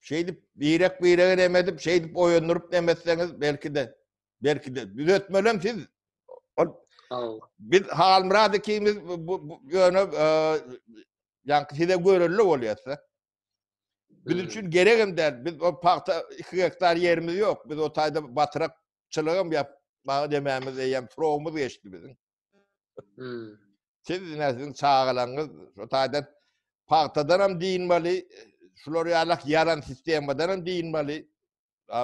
şeýdip birek birege neme edip şeýdip oýandyryp neme etseňiz belki-de belki-de düzetmelem siz. Ol biz Halmyrat ikimiz bu ýöne ýaňky size görelde bolýarsa. Biz üçin geregem däl. Biz o pagta 2 gektar ýerimiz ýok. Biz o taýda batyrak çylygam ýap. Maňa demämiz eýýäm srogumyz geçdi biziň. Hmm. Siz ine siziň çagalaryňyz şu taýdan pagtadanam dynmaly, şular ýalak ýalan sistemadanam dynmaly.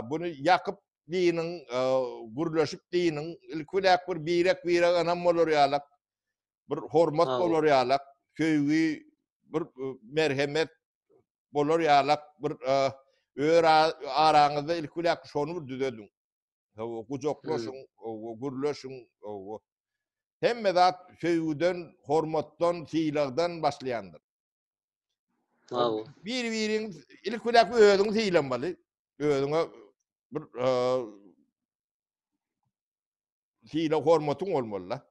Buny ýakyp dynyň, gürleşip dynyň, ilki bilen bir birek-birek ynam bolar ýalak, bir hormat bolar ýalak, söýgi, bir merhemet bolar ýalak, bir öz araňyzda ilki bilen şony bir düzediň. Hawa, gujaklaşyň, hawa, gürleşiň, hawa. Hemme zat söýgüden, hormatdan, sylagdan başlaýandyr. Hawa. Bir-biriň ilk bilen özüňi sylamaly. Özüňe bir sylag hormatyň bolmaly-da.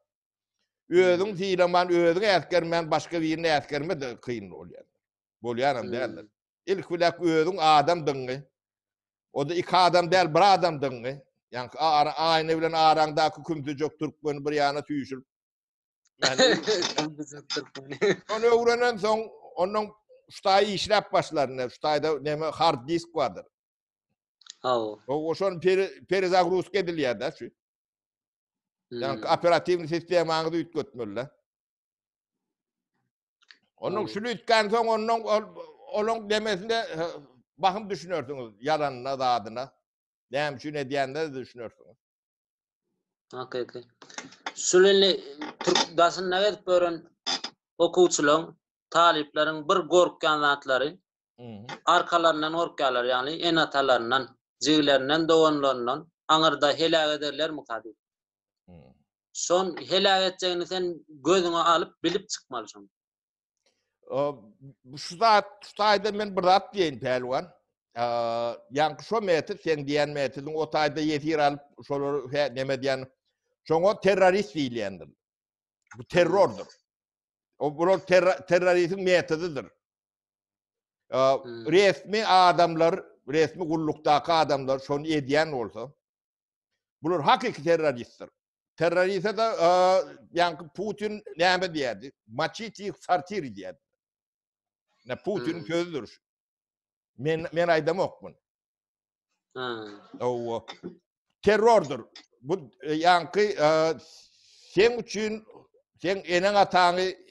Özüň sylaman, özüňi äsgermän başga birini äsgerme de kyn bolýar. Bolýanam däldir. Ilk bilen özüň adamdygyňy, o-da iki adam däl, bir adamdygyňy, ýaňky ara aýna bilen araňdaky kümsüjek türkmeni bir ýana süýşürip, Kümsüjek türkmeni. Ony öwrenen soň, ondan şu taýy işläp başlar, ine, şu taýda näme hard disk bardyr. Hawa. O şony perezagruzka edilýär-de şu. Ýaňky operatiwnyý sistemaňyzy üýtgetmeli-de. Onuň şuny üýtgän soň ondan olaň demesine bahym düşünersiňiz, ýalanyna, zadyna. Näme üçin edýänine de düşünersiňiz. Hakyky. Şul indi türk daşynda gezip ýören okuwçylaryň, talyplaryň bir gorkýan zatlary arkalaryndan gorkýarlar, ýagny ene-atalaryndan, jigilerinden, doganlaryndan aňyrda heläk ederlermika diýip. Şon heläk etjegini sen gözüňe alyp bilip çykmaly şony. Şu zat, şu taýda men bir zat diýeýin pälwan. Ýaňky şo metod, sen diýen metodyň o taýda ýesir alyp, şolary he neme diýen, şoňa terrorist diýilýändir. Bu terrordyr. O bular terroristiň metodydyr. Resmi adamlar, resmi gullukdaky adamlar şony edýän bolsa, Bular hakyky terroristdir. Terroriste de ýaňky Putin näme diýerdi? Moçiti ih sortiri diýerdi. Ne Putin hmm. sözüdür. Men men aýdamok muny. Hmm. Owa. Terrordyr. Bu e, ýaňky e, seň üçin seň eneň ataňy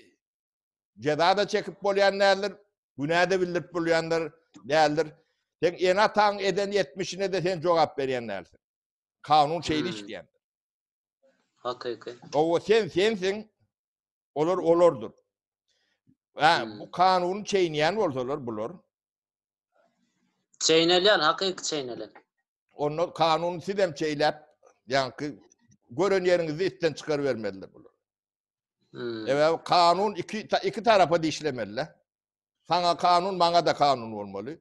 Jeza-da çekip bolýan däldir, günä-de bildirip bolýandyr däldir. Seň ene-ataň eden etmişine-de sen jogap berýän dälsiň. Kanun şeýle hmm. işleýändir. Hakyky. Owa sen sensiň, olar olardyr. Ha, hmm. bu kanuny çeýneýän bolsalar bular. Çeýnelýän, hakyky çeýnelen. Onda kanuny siz hem çeýläp, ýaňky gören ýeriňizde itden çykarybermelidir bular. Hmm. Sebäbi kanun iki, iki tarapa dişlemeli. Sana kanun, maňa da kanun bolmaly.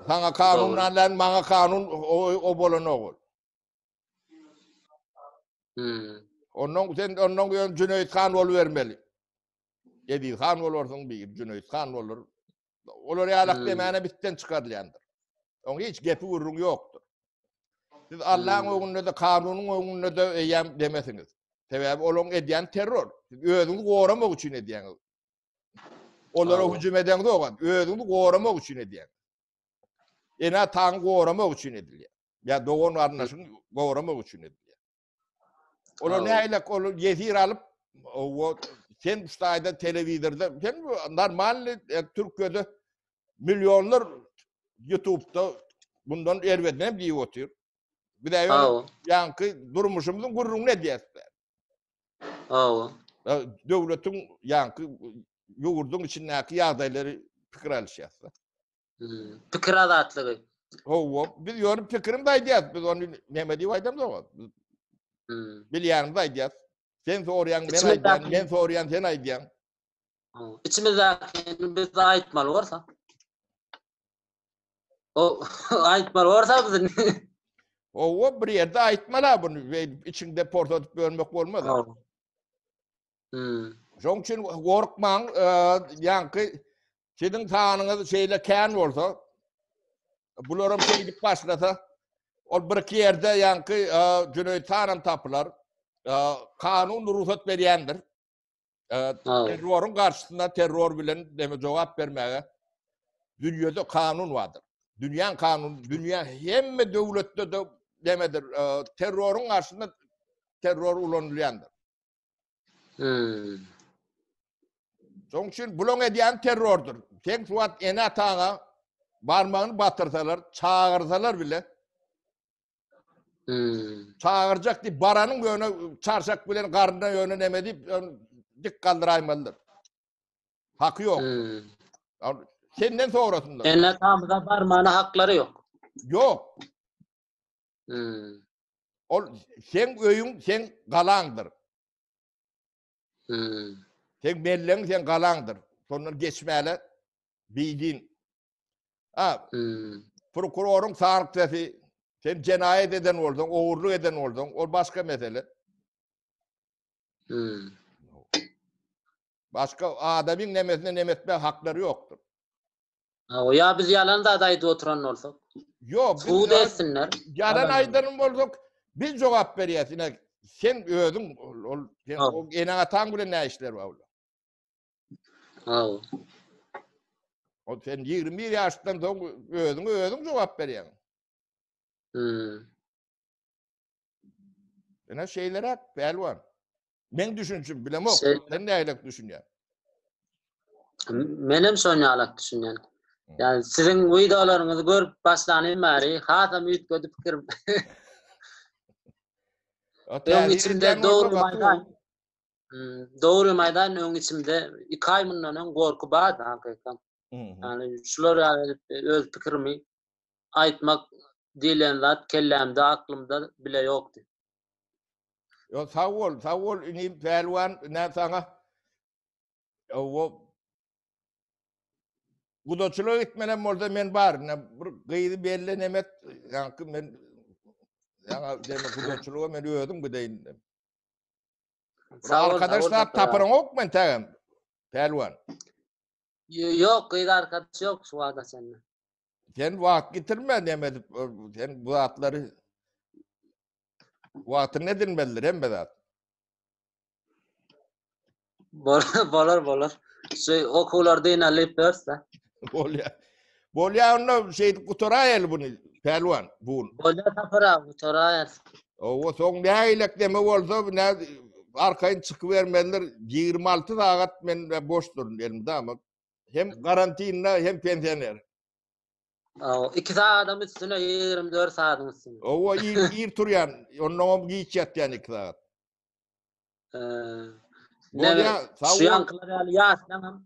Sana kanun bilen maňa kanun o, o bolanok ol. Hmm. Ondan sen ondan ýön Cüneyt han bolubermeli. Eziz han bolarsyň bir, Cüneyt han bolar. Olar ýalak hmm. demäne bitden çykarylýandyr. Oň hiç gepi gürrüň ýokdur. Siz Allaň hmm. öňünde-de, kanunyň öňünde-de eýýäm demesiňiz. Sebäbi olaryň edýän terror. Siz özüňizi goramak üçin edýäňiz. Olara hüjüm edeňiz özüňizi goramak üçin edýäňiz. Ene-ataňy goramak üçin edilýär. Ýa dogan garyndaşyňy goramak üçin edilýär. Olar nähili ol ýesir alyp, o sen şu taýda telewizorda, sen normalny e, Türkiýede millionlar YouTube'da bundan erbet näme diýip otyr. Bir de ýöne ýaňky durmuşymyzyň gürrüňini edýäs. Hawa. Döwletiň ýaňky ýurduň içindäki ýagdaýlary pikir alyşýas. Hmm. Pikir azatlygy. Hawa, biz ýöne pikirimizi aýdýas. Biz ony näme diýip aýdamzok. Hmm. Bilýänimizi aýdýas. Sen soraýaň, men aýdýan, men soraýan, sen aýdýaň. Içimizdäkini biz aýtmaly bolsa. O aýtmaly bolsa biz. Hawa, bir ýerde aýtmaly bunu. Içiňde porsadyp bölmek bolmaz. Hmm. Şoň üçin gorkmaň, e, ýaňky siziň sanyňyz şeýle kän bolsa, bularam şeýdip başlasa, ol bir iki ýerde ýaňky e, Jüneýit hanam tapylar. E, kanun rugsat berýändir. E, terroryň garşysyna terror bilen deme jogap bermäge dünýede kanun bardyr. Dünýäň kanun, dünýä hemme döwletde de. nemedir, terroryň garşysynda terror ulanylýandyr. Hmm. Şoň üçin bulaň edýän terrordyr. Sen şu wagt ene-ataňa barmagyny batyrsalar, çagyrsalar bile Hmm. Çagyrjak diýip baranyň ýöne çarşak bilen garnyna ýöne neme diýip dik galdyraýmalydyr. Haky ýok. Hmm. Senden sorasynlar. Ene tamda barmana haklary ýok. Ýok. Hmm. Ol sen öýüň, sen galaňdyr. Hmm. Sen belleň, sen galaňdyr. Şondan geçmäle bidin. Ha. Hmm. Prokuroryň sanksiýasy sen jenaýat eden bolsaň, ogurlyk eden bolsaň, ol başga mesele. Hmm. Başga adamyň nemesine neme etme haklary ýokdur. Ha, o ýa biz ýalan zat aýdyp oturan bolsak. Ýok, biz Sud etsinler. Ýalan aýdan bolsak, biz jogap berýäs. Ine, sen özüň ol sen o ene-ataň bilen näme işler bar olar? Haw. O sen 21 ýaşdan soň özüňe özüň jogap berýäň. Hmm. Ine şeýleräk, pälwan. Men düşünşim bilemok. Şey- Sen nähili düşünýäň? Menem şony ýalak düşünýän. Yani siziň wideolaryňyzy görüp başlanym bäri hasam üýtgedi pikirim. Öň içimde dogry aýdan. Hmm, dogry aýdan öň içimde 2 aý mundan öň gorky bardy hakykatdan. Yani şular ýaly öz pikirimi aýtmak diýlen zat kellämde, aklymda bile ýokdy. Yo sag bol, sag bol inim pälwan, ne saňa o gudaçylyga gitmenem bolsa men bar. Ne bir gyzy belli nemet, ýaňky men ýaňa deme gudaçylyga men özüm gideýin. Sag bol, Arkadaş sag bol, zat Sapar aga. tapyryňok men tägem. Pälwan. Ýok, gyz arkadaş ýok şu wagta çenli. Sen wagt getirme neme edip, sen bu zatlary wagtynda edilmelidir hemme zat. Bolar, bolar, bolar. Şu okuwlar dynalyp dörse. Bolýar. Bolýar onda şeýdip gutaraýaly buny pälwan bu. Bolýar Sapar aga, gutaraýar. Owa soň nägilek deme bolsa nä arkaýyn çykybermelidir. 26 sagat men boş durun elmydama. Hem karantinda hem pensioner. Aw, 2 sagadam üstüne 24 sagadyň üstüne. Owa ir, ir turýan, ondan giç ýatýan 2 sagat. Ee, Bolýa, sag Şu bol. ýaňkylar ýaly ýaşlaňam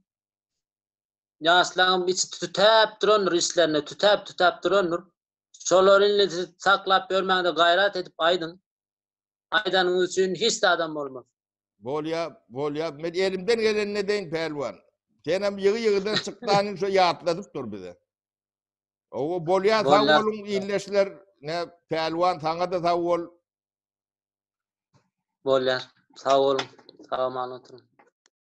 ýaşlaňam içi tütäp durandyr işlerine tütäp tütäp durandyr. Şolary indi siz saklap ýörmäňde gaýrat edip aýdyň. Aýdanyňyz üçin hiç zadam bolmaz. Bolýa, bolýa. Men elimden gelenini edeýin pälwan. Senem ýygy-ýygydan çykdanyň şo ýatladyp dur bize. Owa bolýa sag Bolýa. boluň illeşler. Ne pälwan saňa-da sag bol. Bolýar. Sag boluň. Sag aman oturyň.